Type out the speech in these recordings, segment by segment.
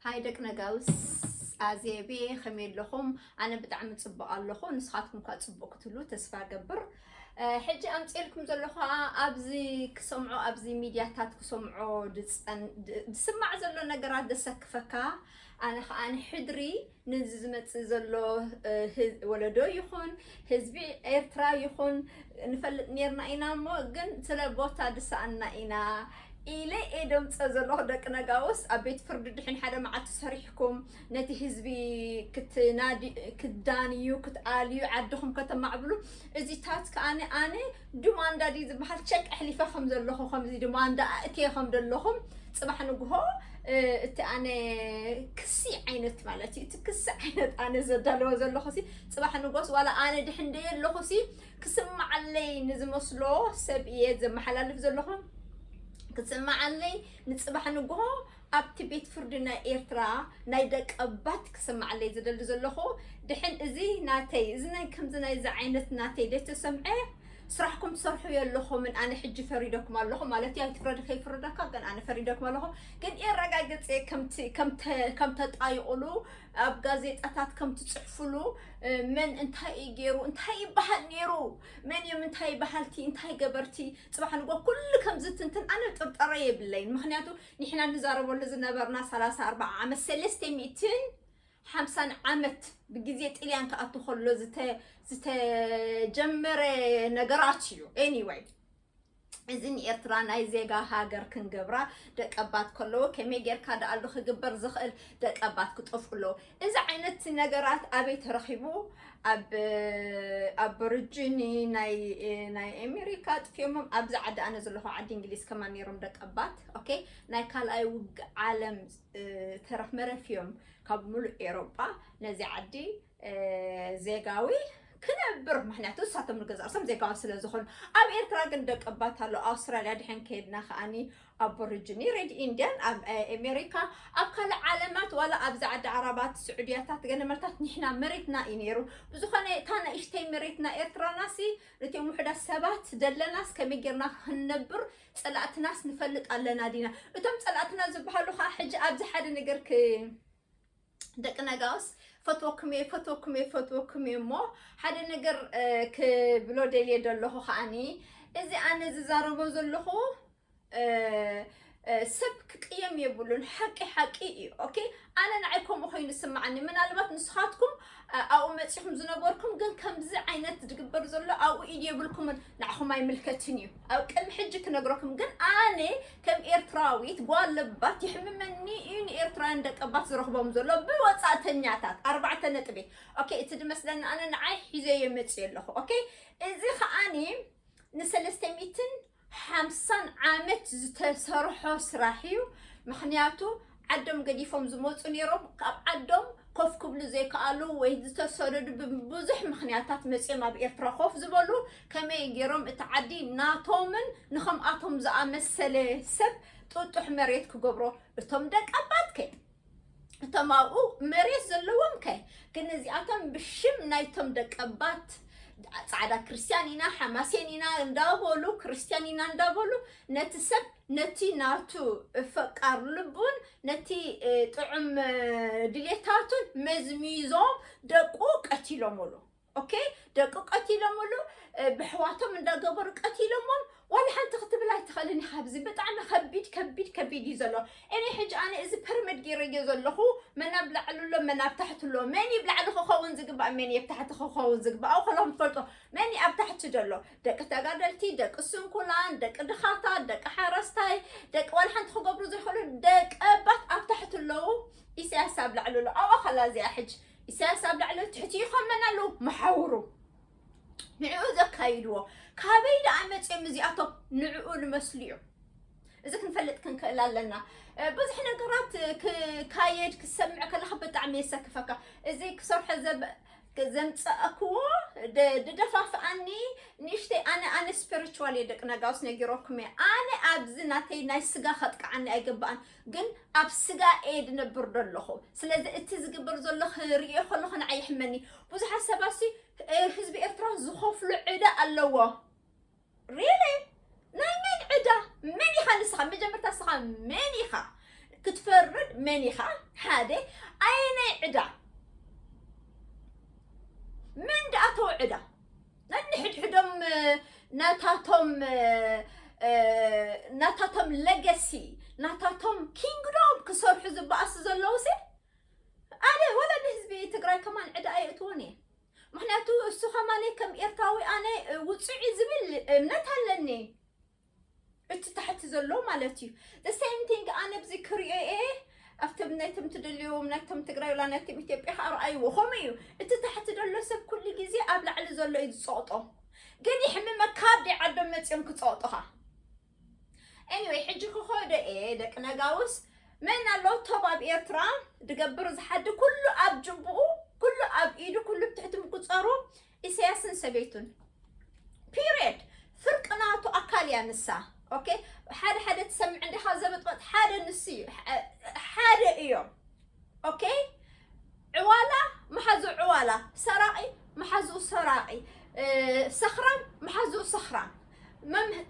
ኣይ ደቂ ነጋውስ ኣዜቤ ከመይ ኣለኹም? ኣነ ብጣዕሚ ጽቡቕ ኣለኹ። ንስኻትኩም ከኣ ጽቡቕ ክትህሉ ተስፋ ገብር። እ፣ ሕጂ ኣምጽኤልኩም ዘለኹ ከኣ ኣብዚ ክሰምዖ፣ ኣብዚ ሚድያታት ክሰምዖ ድጸን-፣ ድ-፣ ዝስማዕ ዘሎ ነገራት ደሰክፈካ። ኣነ ከኣ ንሕድሪ ነዚ ዝመጽእ ዘሎ፣ እ፣ ህዝ-፣ ወለዶ ይኹን ህዝቢ ኤርትራ ይኹን ንፈልጥ ኔርና ኢና እሞ ግን ስለ ቦታ ድሰኣና ኢና ኢለ እየ ደምጸ ዘለኹ። ደቂ ነጋውስ ኣብ ቤት ፍርዲ ድሕን ሓደ መዓልቲ ሰሪሕኩም ነቲ ህዝቢ ክትናዲ-፣ ክትዳንዩ፣ ክትኣልዩ፣ ዓድኹም ከተማዕብሉ፣ እዚታት ከኣነ ኣነ ዱማንዳ ድዩ ዝበሃል ቸክ ኣሕሊፈ ከም ዘለኹ፣ ከምዚ ዱማንዳ ኣእትየ ከም ዘለኹም ጽባሕ ንግሆ፣ እ፣ እቲ ኣነ ክሲ ዓይነት ማለት እዩ። እቲ ክሲ ዓይነት ኣነ ዘዳለወ ዘለኹ ሲ ጽባሕ ንጎስ ዋላ ኣነ ድሕን ደየ ኣለኹ ሲ ክስምዓለይ ንዝመስሎ ሰብ እየ ዘመሓላልፍ ዘለኹ። ክስምዓለይ ንጽባሕ ንግሆ ኣብቲ ቤት ፍርዲ ናይ ኤርትራ ናይ ደቀባት ክስምዓለይ ዝደሊ ዘለኹ። ድሕን እዚ ናተይ፣ እዚ ናይ ከምዚ ናይዚ ዓይነት ናተይ ደተሰምዐ ስራሕኩም ትሰርሑ የለኹምን። ኣነ ሕጂ ፈሪደኩም ኣለኹ ማለት እዩ። ኣይትፍረድ ከይፍረደካ፣ ግን ኣነ ፈሪደኩም ኣለኹ። ግን የረጋግጽ እየ ከምቲ፣ ከምተ-፣ ከም ተጣይቑሉ፣ ኣብ ጋዜጣታት ከም ትጽሕፉሉ፣ እ፣ መን እንታይ እዩ ገይሩ፣ እንታይ ይበሃል ነይሩ፣ መን እዮም እንታይ በሃልቲ፣ እንታይ ገበርቲ፣ ጽባሕ ንግሆ ኩሉ ከም ዝትንትን ኣነ ጥርጠረ የብለይን። ምኽንያቱ ንሕና ንዛረበሉ ዝነበርና ሰላሳ ኣርባዓ ዓመት፣ ሰለስተ ሚእትን ሓምሳን ዓመት ብግዜ ጥልያን ክኣቱ ከሎ ዝተ-፣ ዝተጀመረ ነገራት እዩ። ኤኒወይ፣ እዚ ንኤርትራ ናይ ዜጋ ሃገር ክንገብራ ደቀባት ከለዉ ከመይ ጌርካ ደኣሉ ክግበር ዝኽእል ደቀባት ክጠፍኡ ኣለዉ። እዚ ዓይነት ነገራት ኣበይ ተረኺቡ? ኣብ፣ ኣብ ቦርጅኒ ናይ፣ ናይ ኣሜሪካ ጥፊኦሞም ኣብዚ ዓዲ ኣነ ዘለኹ ዓዲ እንግሊዝ ከማን ነይሮም ደቀባት። ኦኬ፣ ናይ ካልኣይ ውግእ ዓለም፣ እ፣ ተረፍ መረፍ እዮም ካብ ሙሉእ ኤሮጳ ነዚ ዓዲ፣ እ፣ ዜጋዊ ክነብር፣ ምኽንያቱ ንሳቶም ንገዛእ ርእሶም ዜጋዊ ስለ ዝኾኑ። ኣብ ኤርትራ ግን ደቀባት ኣሎ፣ ኣውስትራልያ ድሕን ከይድና ከኣኒ ኣቦሪጂኒ፣ ሬድ ኢንድያን፣ ኣብ፣ እ፣ ኣሜሪካ፣ ኣብ ካልእ ዓለማት ዋላ ኣብዚ ዓዲ ዓረባት፣ ስዑድያታት፣ ገለ መልታት ንሕና መሬትና እዩ ነይሩ። ብዝኾነ እታ ንእሽተይ መሬትና ኤርትራናሲ ነቶም ውሑዳት ሰባት ደለናስ ከመይ ጌርና ክንነብር ጸላእትናስ ንፈልጥ ኣለና ዲና? እቶም ጸላእትና ዝበሃሉ ኸኣ ሕጂ ኣብዚ ሓደ ነገር ክ-፣ ደቂ ነጋውስ ፈትወኩም እየ፣ ፈትወኩም እየ፣ ፈትወኩም እየ እሞ ሓደ ነገር፣ እ፣ ክብሎ ደልየ ደለኹ ከኣኒ፣ እዚ ኣነ ዝዛረቦ ዘለኹ፣ እ፣ እ፣ ሰብ ክቅየም የብሉን። ሓቂ ሓቂ እዩ። ኦኬ፣ ኣነ ንዓይ ከምኡ ኮይኑ ዝስምዓኒ። ምናልባት ንስኻትኩም፣ እ፣ ኣብኡ መጺኹም ዝነበርኩም ግን ከምዚ ዓይነት ዝግበር ዘሎ ኣብኡ ኢድ የብልኩምን። ንዓኹም ኣይምልከትን እዩ። ኣብ ቅድሚ ሕጂ ክነግረኩም ግን ኣነ ከም ኤርትራዊት ጓል ለባት ይሕምመኒ እዩ ንኤርትራውያን ደቀባት ዝረኽቦም ዘሎ ብወጻእተኛታት። ኣርባዕተ ነጥቢ። ኦኬ፣ እቲ ዝመስለኒ ኣነ ንዓይ ሒዘዮ መጽየ ኣለኹ። ኦኬ፣ እዚ ከኣኒ ንሰለስተ ሚእትን ሓምሳን ዓመት ዝተሰርሖ ስራሕ እዩ። ምኽንያቱ ዓዶም ገዲፎም ዝመጹ ነይሮም፣ ካብ ዓዶም ኮፍ ክብሉ ዘይከኣሉ ወይ ዝተሰደዱ ብብዙሕ ምኽንያታት መጺኦም ኣብ ኤርትራ ኮፍ ዝበሉ፣ ከመይ ገይሮም እቲ ዓዲ ናቶምን ንኸምኣቶም ዝኣመሰለ ሰብ ጥጡሕ መሬት ክገብሮ፣ እቶም ደቀባት ከ እቶም ኣብኡ መሬት ዘለዎም ከ ግን እዚኣቶም ብሽም ናይቶም ደቀባት ጻዕዳ ክርስትያን ኢና፣ ሓማሴን ኢና እንዳበሉ፣ ክርስትያን ኢና እንዳበሉ ነቲ ሰብ፣ ነቲ ናቱ ፈቃር ልቡን ነቲ፣ እ፣ ጥዑም፣ እ፣ ድሌታቱን መዝሚዞም ደቁ ቀቲሎምሉ። ኦኬ፣ ደቁ ቀቲሎምሉ፣ እ፣ ብሕዋቶም እንዳገበሩ ቀቲሎሞም። ዋላ ሓንቲ ክትብል ኣይትኽእልን ኢኻ። ኣብዚ ብጣዕሚ ከቢድ፣ ከቢድ፣ ከቢድ እዩ ዘሎ። እኔ ሕጂ ኣነ እዚ ፐርመድ ገይረዮ ዘለኹ፣ መን ኣብ ላዕሊ ኣሎ፣ መን ኣብ ታሕቲ ኣሎ፣ መን እዩ ኣብ ላዕሊ ክኸውን ዝግባእ፣ መን እዩ ኣብ ታሕቲ ክኸውን ዝግባእ፣ ኣብ ከሎም ትፈልጦ፣ መን እዩ ኣብ ታሕቲ ዘሎ፣ ደቂ ተጋደልቲ፣ ደቂ ስንኩላን፣ ደቂ ድኻታት፣ ደቂ ሓረስታይ፣ ደቂ ዋላ ሓንቲ ክገብሩ ዘይኽእሉ ደቀባት ኣብ ታሕቲ ኣለዉ። ኢሳያስ ኣብ ላዕሊ ኣሎ። ኣብኣ ኸላ እዚኣ ሕጂ ኢሳያስ ኣብ ላዕሊ ትሕቲ ይኸመና ኣለዉ መሓውሩ። ንዕኡ ዘካይድዎ ካበይ ደኣ መጽዮም እዚኣቶም ንዕኡ ንመስሉ እዮም። እዚ ክንፈልጥ ክንክእል ኣለና። እ፣ ብዙሕ ነገራት ክካየድ ክሰምዕ ከለኻ ብጣዕሚ የሰክፈካ። እዚ ክሰርሖ ዘብ-፣ ዘምጸእክዎ ደ-፣ ድደፋፍኣኒ ንእሽተይ ኣነ፣ ኣነ ስፒሪቹዋል እየ ደቂ ነጋውስ ነጊረኩም እየ። ኣነ ኣብዚ ናተይ ናይ ስጋ ከጥቅዓኒ ኣይግባእን፣ ግን ኣብ ስጋ እየ ድነብር ደለኹ። ስለዚ እቲ ዝግበር ዘሎ ክርእዮ ከለኹ ንዓይ ይሕመኒ። ብዙሓት ሰባትሲ፣ እ፣ ህዝቢ ኤርትራ ዝኸፍሎ ዕዳ ኣለዎ። ሪሊ? ናይ መን ዕዳ? መን ኢኻ ንስኻ? መጀመርታ ንስኻ መን ኢኻ? ክትፈርድ መን ኢኻ? ሓደ ኣየናይ ዕዳ? መን ደኣ ተውዕዳ? ነንሕድሕዶም ናታቶም ናታቶም ለገሲ ናታቶም ኪንግዶም ክሰርሑ ዝበኣሱ ዘለዉ ሲ ኣደ ወላ ንህዝቢ ትግራይ ከማን ዕዳ ኣየእትዎን እየ። ምክንያቱ እሱ ከማነይ ከም ኤርትራዊ ኣነ ውፅዒ ዝብል እምነት ኣለኒ። እቲ ታሕቲ ዘሎ ማለት እዩ። The same thing ኣነ ብዚ ክሪኦ እየ። ኣብቶም ናይቶም ትደልዎም ናይቶም ትግራይ ወላ ናይቶም ኢትዮጵያ ከዓ ረኣይዎ ከምኡ እዩ። እቲ ታሕቲ ዘሎ ሰብ ኩሉ ግዜ ኣብ ላዕሊ ዘሎ እዩ ዝፀቕጦ። ግን ይሕምመካ ኣብ ደይ ዓዶም መፂኦም ክፀቕጡኻ። Anyway ሕጂ ክኸዶ እየ ደቂ ነጋውስ መን ኣሎ ቶብ ኣብ ኤርትራ ድገብር ዝሓዲ ኩሉ ኣብ ጅቡኡ ኩሉ ኣብ ኢዱ ኩሉ ብትሕቲ ምቁፀሩ ኢሳያስን ሰበይቱን period። ፍርቂ ናቱ ኣካል እያ ንሳ። Okay ሓደ ሓደ ትሰምዕ እንዲኻ ዘበጥበጥ ሓደ ንሱ እዩ ሓደ እዮም። Okay ዕዋላ መሓዙ ዕዋላ ሰራቒ መሓዙ ሰራቒ ሰኽራም መሓዙ ሰኽራም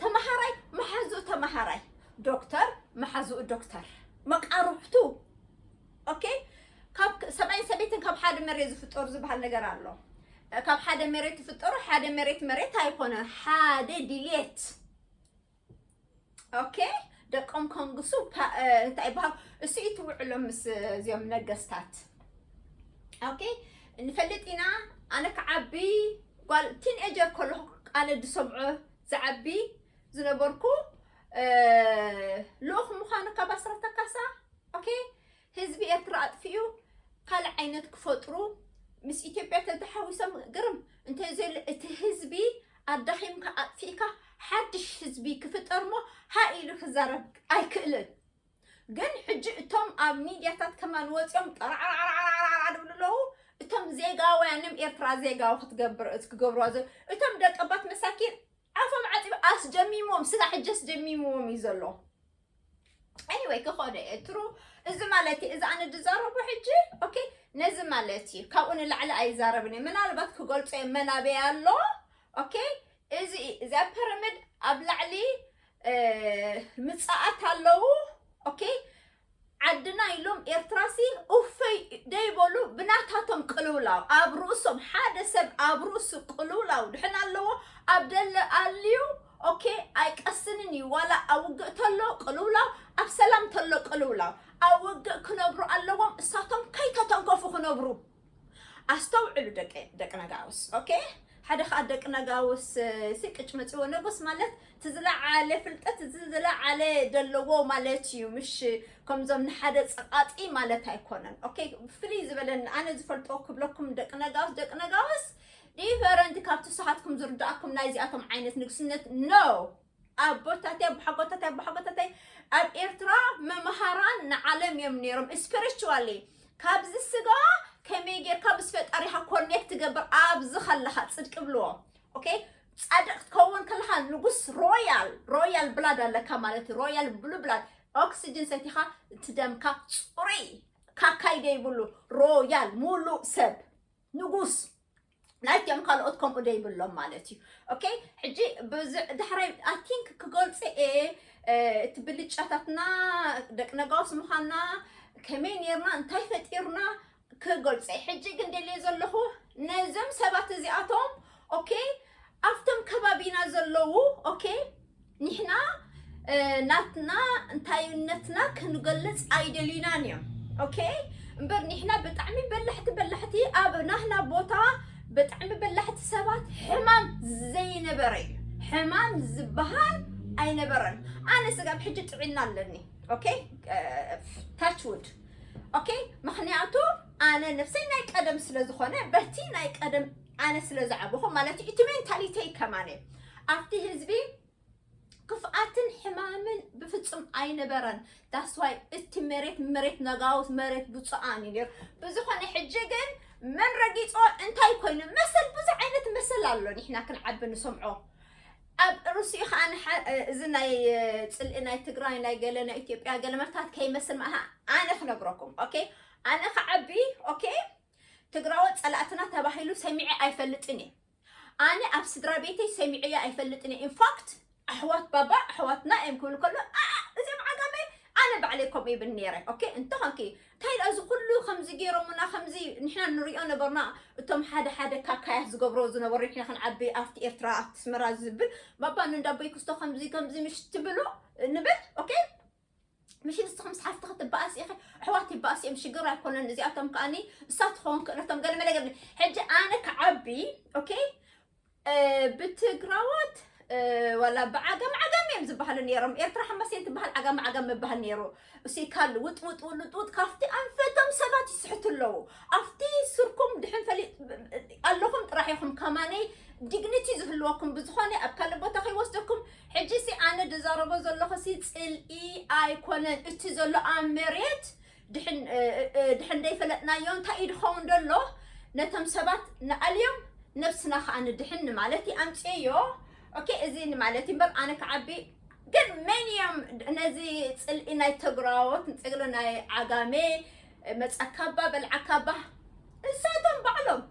ተመሃራይ መሓዙ ተመሃራይ ዶክተር መሓዙ ዶክተር መቃርሕቱ Okay ካብ ሰብኣይን ሰበይትን ካብ ሓደ መሬት ዝፍጠሩ ዝበሃል ነገር ኣሎ። ካብ ሓደ መሬት ዝፍጠሩ ሓደ መሬት መሬት ኣይኮነ ሓደ ድሌት Okay ደቆም ከንግሱ እንታይ ይበሃል እሱ እዩ ትውዕሎም ምስ እዚኦም ነገስታት። Okay ንፈልጥ ኢና። ኣነ ክዓቢ ጓል teenager ከለኹ ኣነ ዝሰምዖ ዝዓቢ ዝነበርኩ ልኡኽ ምዃኑ ካብ ኣስራታ ካሳ Okay ህዝቢ ኤርትራ ኣጥፊኡ ካልእ ዓይነት ክፈጥሩ ምስ ኢትዮጵያ ተተሓዊሶም ግርም እንተዘይሉ እቲ ህዝቢ ኣዳኺምካ ኣጥፊእካ ሓድሽ ህዝቢ ክፍጠር እሞ ሃ ኢሉ ክዛረብ ኣይክእልን። ግን ሕጂ እቶም ኣብ ሚድያታት ከማን ወፂኦም ጠራዕራዕራዕራዕራዕ ድብሉ ኣለዉ። እቶም ዜጋውያንም ኤርትራ ዜጋዊ ክትገብር ክገብርዋ ዘ እቶም ደቀባት መሳኪን ኣፎም ዓፂቡ ኣስደሚሞም ስጋ ሕጂ ኣስደሚምዎም እዩ ዘሎ። Anyway ክኾነ እየ ትሩ እዚ ማለት እዩ እዚ ኣነ ዝዛረቦ ሕጂ okay ነዚ ማለት እዩ ካብኡ ንላዕሊ ኣይዛረብን እየ ምናልባት ክገልጾ እየ መናበይ ኣሎ okay እዚ እዚኣ ፐረመድ ኣብ ላዕሊ ምጻኣት ኣለዉ okay ዓድና ኢሎም ኤርትራሲ ኡፈይ ደይበሉ ብናታቶም ቅልውላው ኣብ ርእሶም ሓደ ሰብ ኣብ ርእሱ ቅልውላው ድሕን ኣለዎ ኣብ ደለ ኣልዩ okay ኣይቀስንን እዩ ዋላ ኣብ ውግእ ተሎ ቅልውላው ኣብ ሰላም ተሎ ቅልውላው ኣብ ውግእ ክነብሩ ኣለዎም እሳቶም ከይተተንከፉ ክነብሩ ኣስተውዕሉ ደቂ ነጋውስ okay ሓደ ከዓ ደቂ ነጋውስ ሲ ቅጭ መፅዎ ነጎስ ማለት እቲ ዝለዓለ ፍልጠት እዚ ዝለዓለ ዘለዎ ማለት እዩ ምሽ ከምዞም ንሓደ ፀቃጢ ማለት ኣይኮነን okay ፍልይ ዝበለን ኣነ ዝፈልጦ ክብለኩም ደቂ ነጋውስ ደቂ ነጋውስ different ካብቲ ንስኻትኩም ዝርዳእኩም ናይዚኣቶም ዓይነት ንግስነት no ኣቦታተይ ኣቦሓጎታተይ ኣቦሓጎታተይ ኣብ ኤርትራ መምሃራን ንዓለም እዮም ነይሮም spiritually ካብዚ ስጋ ከመይ ጌርካ ምስ ፈጣሪኻ connect ትገብር ኣብዚ ከለኻ ፅድቂ ብልዎ okay ፃድቅ ክትከውን ከለኻ ንጉስ royal royal blood ኣለካ ማለት royal blue blood oxygen ሰቲኻ እቲ ደምካ ፅሩይ ካካይ ደይብሉ royal ሙሉእ ሰብ ንጉስ ናይቶም ካልኦት ከምኡ ደይብሎም ማለት እዩ okay ሕጂ ድሕራይ I think ክገልፅ እየ እቲ ብልጫታትና ደቂ ነጋውስ ምዃንና ከመይ ነርና እንታይ ፈጢርና ክገልፀ ሕጂ ግን ደልየ ዘለኹ ነዞም ሰባት እዚኣቶም okay ኣብቶም ከባቢና ዘለዉ okay ንሕና ናትና እንታይነትና ክንገልፅ ኣይደልዩናን እዮም okay እምበር ንሕና ብጣዕሚ በላሕቲ በላሕቲ ኣብ ናህና ቦታ ብጣዕሚ በላሕቲ ሰባት ሕማም ዘይነበረ እዩ ሕማም ዝበሃል ኣይነበረን ኣነ ስጋብ ሕጂ ጥዕና ኣለኒ okay touch wood okay ምክንያቱ ኣነ ነፍሰይ ናይ ቀደም ስለዝኾነ በቲ ናይ ቀደም ኣነ ስለዝዓበኹ ማለት እዩ እቲ mentality ከማነ ኣብቲ ህዝቢ ክፍኣትን ሕማምን ብፍጹም ኣይነበረን that's why እቲ መሬት መሬት ነጋውስ መሬት ብፁዓን እዩ ነይሩ ብዝኾነ ሕጂ ግን መን ረጊጾ እንታይ ኮይኑ መሰል ብዙሕ ዓይነት መሰል ኣሎ ንሕና ክንዓቢ ንሰምዖ ኣብ ርእሲኡ ከዓ እዚ ናይ ፅልኢ ናይ ትግራይ ናይ ገለ ናይ ኢትዮጵያ ገለ መርታት ከይመስል ማእሃ ኣነ ክነግረኩም okay ኣነ ክዓቢ okay ትግራዎት ፀላእትና ተባሂሉ ሰሚዐ ኣይፈልጥን እየ ኣነ ኣብ ስድራ ቤተይ ሰሚዐዮ ኣይፈልጥን እየ in fact ኣሕዋት ባባ ኣሕዋትና እዮም ክብሉ ከሎ እዚኦም ዓጋመ ኣነ ባዕለይ ከምኡ ይብል ነይረ። ኦኬ፣ እንተኾንኪ እንታይ ደኣ እዚ ኩሉ ከምዚ ገይሮምና፣ ከምዚ ንሕና ንሪኦ ነበርና፣ እቶም ሓደ ሓደ ካካያት ዝገብሮ ዝነበሩ፣ ንሕና ክንዓቢ ኣብቲ ኤርትራ ኣብቲ ኣስመራ ዝብል ባባ ንእንዳ ኣቦይ ክስቶ ከምዚ ከምዚ ምሽ ትብሉ ንብል። ኦኬ፣ ምሽ ንስኹም ምስ ሓፍትኺ ትበኣሲ ኢኺ፣ ኣሕዋት ይበኣሱ እዮም፣ ሽግር ኣይኮነን። እዚኣቶም ከኣኒ እሳ ትኸውን ክእለቶም ገለ መለ ገለ። ሕጂ ኣነ ክዓቢ፣ ኦኬ፣ ብትግራዎት ዋላ ብዓጋም፣ ዓጋም እዮም ዝበሃሉ ነይሮም። ኤርትራ ሓማሴን ትበሃል፣ ዓጋም ዓጋም ምበሃል ነይሩ። እሲ ካል ውጥ ውጥ ውጥ ውጥ ካብቲ ኣንፈቶም ሰባት ይስሕቱ ኣለዉ። ኣብቲ ስርኩም ድሕን ፈሊ ኣለኹም ጥራሕ ኢኹም ከማነይ ዲግኒቲ ዝህልወኩም። ብዝኾነ ኣብ ካልእ ቦታ ከይወስደኩም። ሕጂ ሲ ኣነ ድዛረቦ ዘለኹ ሲ ጽልኢ ኣይኮነን። እቲ ዘሎ ኣብ መሬት ድሕን ድሕን ደይፈለጥናዮ እንታይ እዩ ድኸውን ደሎ? ነቶም ሰባት ንኣልዮም፣ ነብስና ከዓ ንድሕን ንማለት እዩ ኣምፅዮ። ኦኬ፣ እዚ ንማለት እዩ እምበር ኣነ ክዓቢ። ግን መን እዮም ነዚ ፅልኢ ናይ ተግራዎት፣ ፅልኢ ናይ ዓጋሜ፣ መፀካባ በልዓካባ? እሳቶም ባዕሎም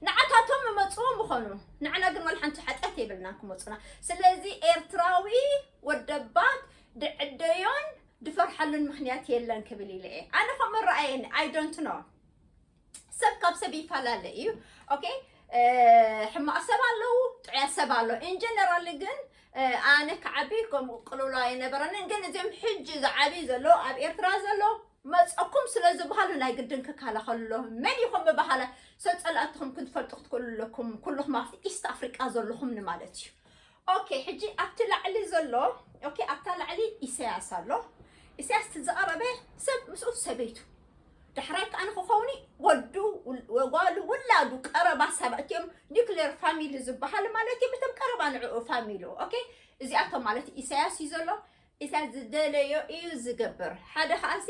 ንዓታቶም መፅዎ ምኾኑ። ንዓና ግን ዋላ ሓንቲ ሓጢኣት የብልና ክመፁና። ስለዚ ኤርትራዊ ወደባት ድዕደዮን ድፈርሓሉን ምኽንያት የለን ክብል ኢለ እየ። ኣነ ከምኡ ረኣየኒ። I don't know። ሰብ ካብ ሰብ ይፈላለ እዩ። ኦኬ፣ ሕማቕ ሰብ ኣለዉ፣ ጥዑያት ሰብ ኣለዉ። In general ግን ኣነ ክዓቢ ከምኡ ቅልውላው ኣይነበረንን። ግን እዚኦም ሕጂ ዝዓብዩ ዘለዉ ኣብ ኤርትራ ዘለዉ መፀኩም ስለ ዝበሃሉ ናይ ግድን ክከላኸሉ ኣለዎም። መን ኢኹም ምባሃላ ሰብ ፀላእትኹም ክትፈልጡ ክትክእሉ ኣለኩም። ኩልኹም ኣብቲ ኢስት ኣፍሪቃ ዘለኹም ንማለት እዩ። ኦኬ፣ ሕጂ ኣብቲ ላዕሊ ዘሎ፣ ኦኬ፣ ኣብታ ላዕሊ ኢሳያስ ኣሎ። ኢሳያስ እቲ ዝቐረበ ሰብ ምስኡ ሰበይቱ፣ ዳሕራይ ከኣ ንክኸውን ወዱ፣ ጓሉ፣ ውላዱ፣ ቀረባ ሰባት እዮም። ኒክሌር ፋሚሊ ዝበሃል ማለት እዩ፣ ብቶም ቀረባ ንዕኡ ፋሚሊ። ኦኬ፣ እዚኣቶም ማለት ኢሳያስ እዩ ዘሎ። ኢሳያስ ዝደለዮ እዩ ዝገብር። ሓደ ከኣሲ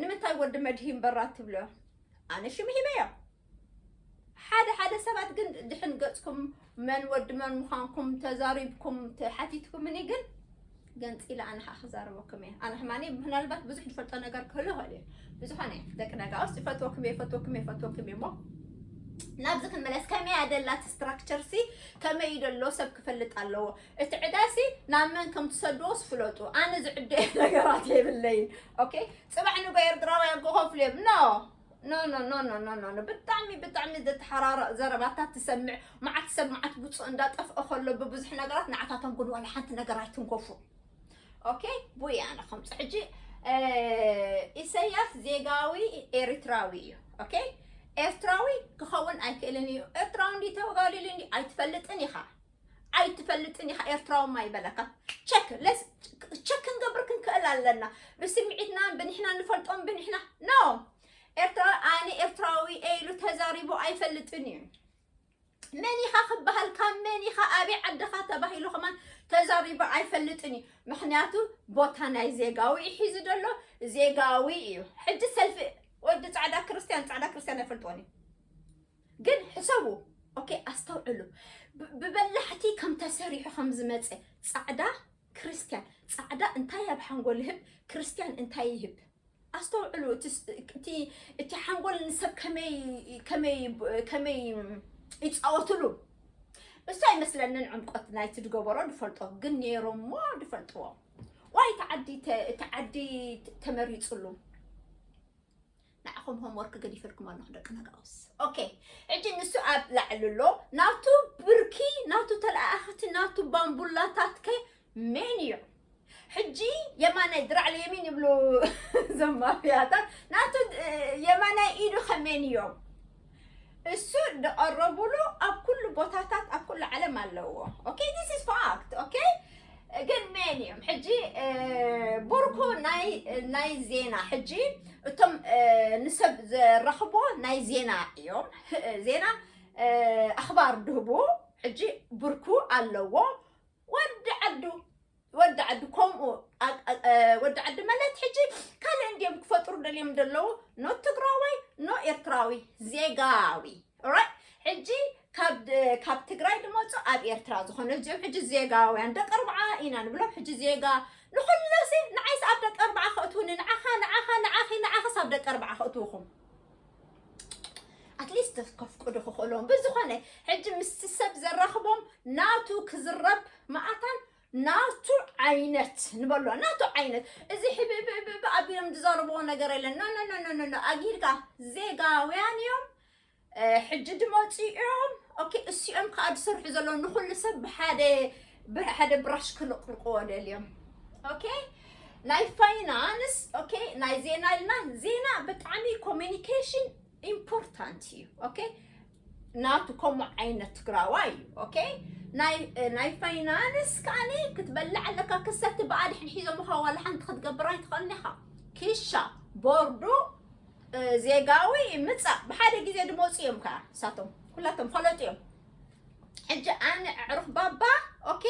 ንምንታይ ወዲ መድሂን በራ ትብሎ? ኣነ ሽም ሂበዮ። ሓደ ሓደ ሰባት ግን ድሕን ገጽኩም መን ወዲ መን ምዃንኩም ተዛሪብኩም ተሓቲትኩምኒ ግን ገንጺለ ኣነ ከዓ ክዛረበኩም እየ። ኣነ ሕማኒ ምናልባት ብዙሕ ዝፈልጦ ነገር ክህሉ ይኽእል እዩ። ብዝኾነ ደቂ ነጋውስ ይፈትወኩም እየ፣ ይፈትወኩም እየ፣ ይፈትወኩም እየ እሞ ናብዚ ክንመለስ። ከመይ ኣደላት ስትራክቸር ሲ ከመይ እዩ ደሎ ሰብ ክፈልጥ ኣለዎ። እቲ ዕዳ ሲ ናብ መን ከም ትሰድዎ ስፍለጡ። ኣነ ዝዕደ ነገራት የብለይን። ኦኬ፣ ጽባሕ ንጎ ኤርትራውያን ክኸፍሉ እዮም። ኖ ኖ ኖ ኖ ኖ ኖ ኖ ኖ። ብጣዕሚ ብጣዕሚ ዘተሓራርቕ ዘረባታት ትሰምዕ። መዓት ሰብ መዓት ብፁዕ እንዳጠፍአ ከሎ ብብዙሕ ነገራት ንዓታቶም ግን ዋላ ሓንቲ ነገር ኣይትንኮፉ። ኦኬ፣ ቡይ ኣነ ከምፅ ሕጂ ኢሳያስ ዜጋዊ ኤርትራዊ እዩ። ኦኬ፣ ኤርትራዊ ክኸውን ኣይክእልን እዩ። ኤርትራዊ እንዲ ተወጋሊሉ እንዲ ኣይትፈልጥን ኢኻ፣ ኣይትፈልጥን ኢኻ። ኤርትራዊ ማ ይበለካ። ቸክ ለስ ቸክ ክንገብር ክንክእል ኣለና። ብስምዒትና ብንሕና ንፈልጦም ብንሕና ኖ። ኤርትራዊ ኣነ ኤርትራዊ እየ ኢሉ ተዛሪቡ ኣይፈልጥን እዩ። መን ኢኻ ክበሃል፣ ካብ መን ኢኻ፣ ኣበይ ዓድኻ ተባሂሉ ከማን ተዛሪቡ ኣይፈልጥን እዩ። ምኽንያቱ ቦታ ናይ ዜጋዊ እዩ ሒዙ ዘሎ፣ ዜጋዊ እዩ። ሕጂ ሰልፊ ወዲ ጻዕዳ ክርስትያን፣ ጻዕዳ ክርስትያን ኣይፈልጥዎን እዩ። ግን ሕሰቡ፣ ኦኬ፣ ኣስተውዕሉ። ብ-፣ ብበላሕቲ ከም ተሰሪሑ ከም ዝመጸ ጻዕዳ ክርስትያን፣ ጻዕዳ እንታይ ኣብ ሓንጎል ይህብ፣ ክርስትያን እንታይ ይህብ? ኣስተውዕሉ። እቲ ስ-፣ እቲ፣ እቲ ሓንጎል ንሰብ ከመይ፣ ከመይ፣ ከመይ ይጻወትሉ። እሱ ኣይመስለንን ዕምቆት ናይቲ ዝገበሮ ድፈልጦ፣ ግን ነይሮሞ ድፈልጥዎ። ዋይ እቲ ዓዲ ተ-፣ እቲ ዓዲ ተ-፣ ተመሪጽሉ። ንዓኹም ሆምወርክ ገዲፈልኩም ኣለኹ ደቂ ነጋውስ። ኦኬ፣ ሕጂ ንሱ ኣብ ላዕሊ ኣሎ። ናቱ ብርኪ፣ ናቱ ተለኣኣኽቲ፣ ናቱ ባምቡላታት ከ መን እዮም? ሕጂ የማናይ ድራዕ ለየሚን ይብሉ እዞም ማፍያታት። ናቱ፣ እ፣ የማናይ ኢዱ ከ መን እዮም? እሱ ዝቐረቡሉ ኣብ ኩሉ ቦታታት ኣብ ኩሉ ዓለም ኣለዎ። ኦኬ፣ this is fact። ኦኬ፣ ግን መን እዮም? ሕጂ፣ እ፣ ብርኩ ናይ፣ ናይ ዜና፣ ሕጂ እቶም፣ እ፣ ንሰብ ዘራኽቦ ናይ ዜና እዮም። ህ-፣ ዜና፣ እ፣ ኣኽባር ድህቡ፣ ሕጂ ብርኩ ኣለዎ። ወዲ ዓዱ፣ ወዲ ዓዱ ከምኡ፣ ኣ-፣ ኣ-፣ እ፣ ወዲ ዓዲ ማለት ሕጂ ካልእ እንድዮም ክፈጥሩ ደልዮም ደለዉ። ኖ ትግራዋይ፣ ኖ ኤርትራዊ፣ ዜጋዊ። ኦራይት? ሕጂ ካብ ድ-፣ ካብ ትግራይ ዝመጹ ኣብ ኤርትራ ዝኾነ፣ እዚኦም ሕጂ ዜጋውያን፣ ደቂ ኣርብዓ ኢና ንብሎም። ሕጂ ዜጋ ንኹሎሲ፣ ንዓይስ ኣብ ደቂ ኣርብዓ ከእትውኒ፣ ንዓኻ፣ ንዓኻ፣ ንዓኺ፣ ንዓኽስ ኣብ ደቂ ኣርብዓ ከእትውኹም። ኣትሊስት ከፍቅዱ ክኽእሎም። ብዝኾነ፣ ሕጂ ምስቲ ሰብ ዘራኽቦም ናቱ ክዝረብ መኣታን ናቱ ዓይነት ንበሎ፣ ናቱ ዓይነት። እዚ ሕብብብብ ኣቢሎም ዝዛረብዎ ነገር የለን። ኖ፣ ኖ፣ ኖ፣ ኖ፣ ኖ፣ ኖ። ኣጊድካ ዜጋውያን እዮም። እ፣ ሕጂ ድመፁ እዮም። ኦኬ፣ እሲኦም ከዓ ዝሰርሑ ዘለዉ ንኩሉ ሰብ ብሓደ፣ ብሓደ ብራሽ ክልቅልቅዎ ደልዮም። ኦኬ፣ ናይ ፋይናንስ፣ ኦኬ፣ ናይ ዜና ኢልና፣ ዜና ብጣዕሚ ኮሚኒኬሽን ኢምፖርታንት እዩ። ኦኬ፣ ናቱ ከምኡ ዓይነት ትግራዋይ እዩ። ኦኬ፣ ናይ፣ ናይ ፋይናንስ ከዓኒ ክትበልዕ ኣለካ፣ ክሰቲ ብኣድሕን ሒዞምኻ ዋላ ሓንቲ ክትገብር ኣይትኽእልን ኢኻ። ኪሻ፣ ቦርዱ፣ እ፣ ዜጋዊ ምጻእ ብሓደ ግዜ ድመፁ እዮም ከዓ ንሳቶም ኩላቶም ፈለጡ እዮም። ሕጂ ኣነ ኣዕሩኽ ባባ፣ ኦኬ፣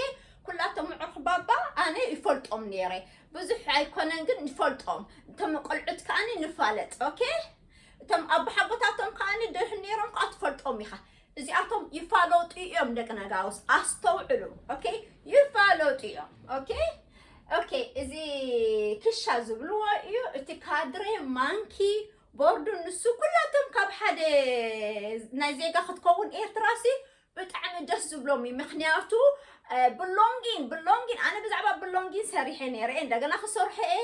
ኩላቶም ኣዕሩኽ ባባ ኣነ ይፈልጦም ነይረ። ብዙሕ ኣይኮነን ግን ይፈልጦም። እቶም ቆልዑት ከዓኒ ንፋለጥ፣ ኦኬ? እቶም ኣቦሓጎታቶም ከዓኒ ደሕን ነይሮም ከዓ ትፈልጦም ኢኻ። እዚኣቶም ይፋለጡ እዮም ደቂ ነጋውስ፣ ኣስተውዕሉ፣ ኦኬ? ይፋለጡ እዮም፣ ኦኬ? ኦኬ፣ እዚ ክሻ ዝብልዎ እዩ። እቲ ካድሬ ማንኪ ቦርዱ ንሱ ኩላቶም ካብ ሓደ ናይ ዜጋ ክትከውን ኤርትራ ሲ ብጣዕሚ ደስ ዝብሎም እዩ። ምክንያቱ፣ እ፣ ብሎንጊን፣ ብሎንጊን፣ ኣነ ብዛዕባ ብሎንጊን ሰሪሐ ነይረ እየ፣ እንደገና ክሰርሖ እየ።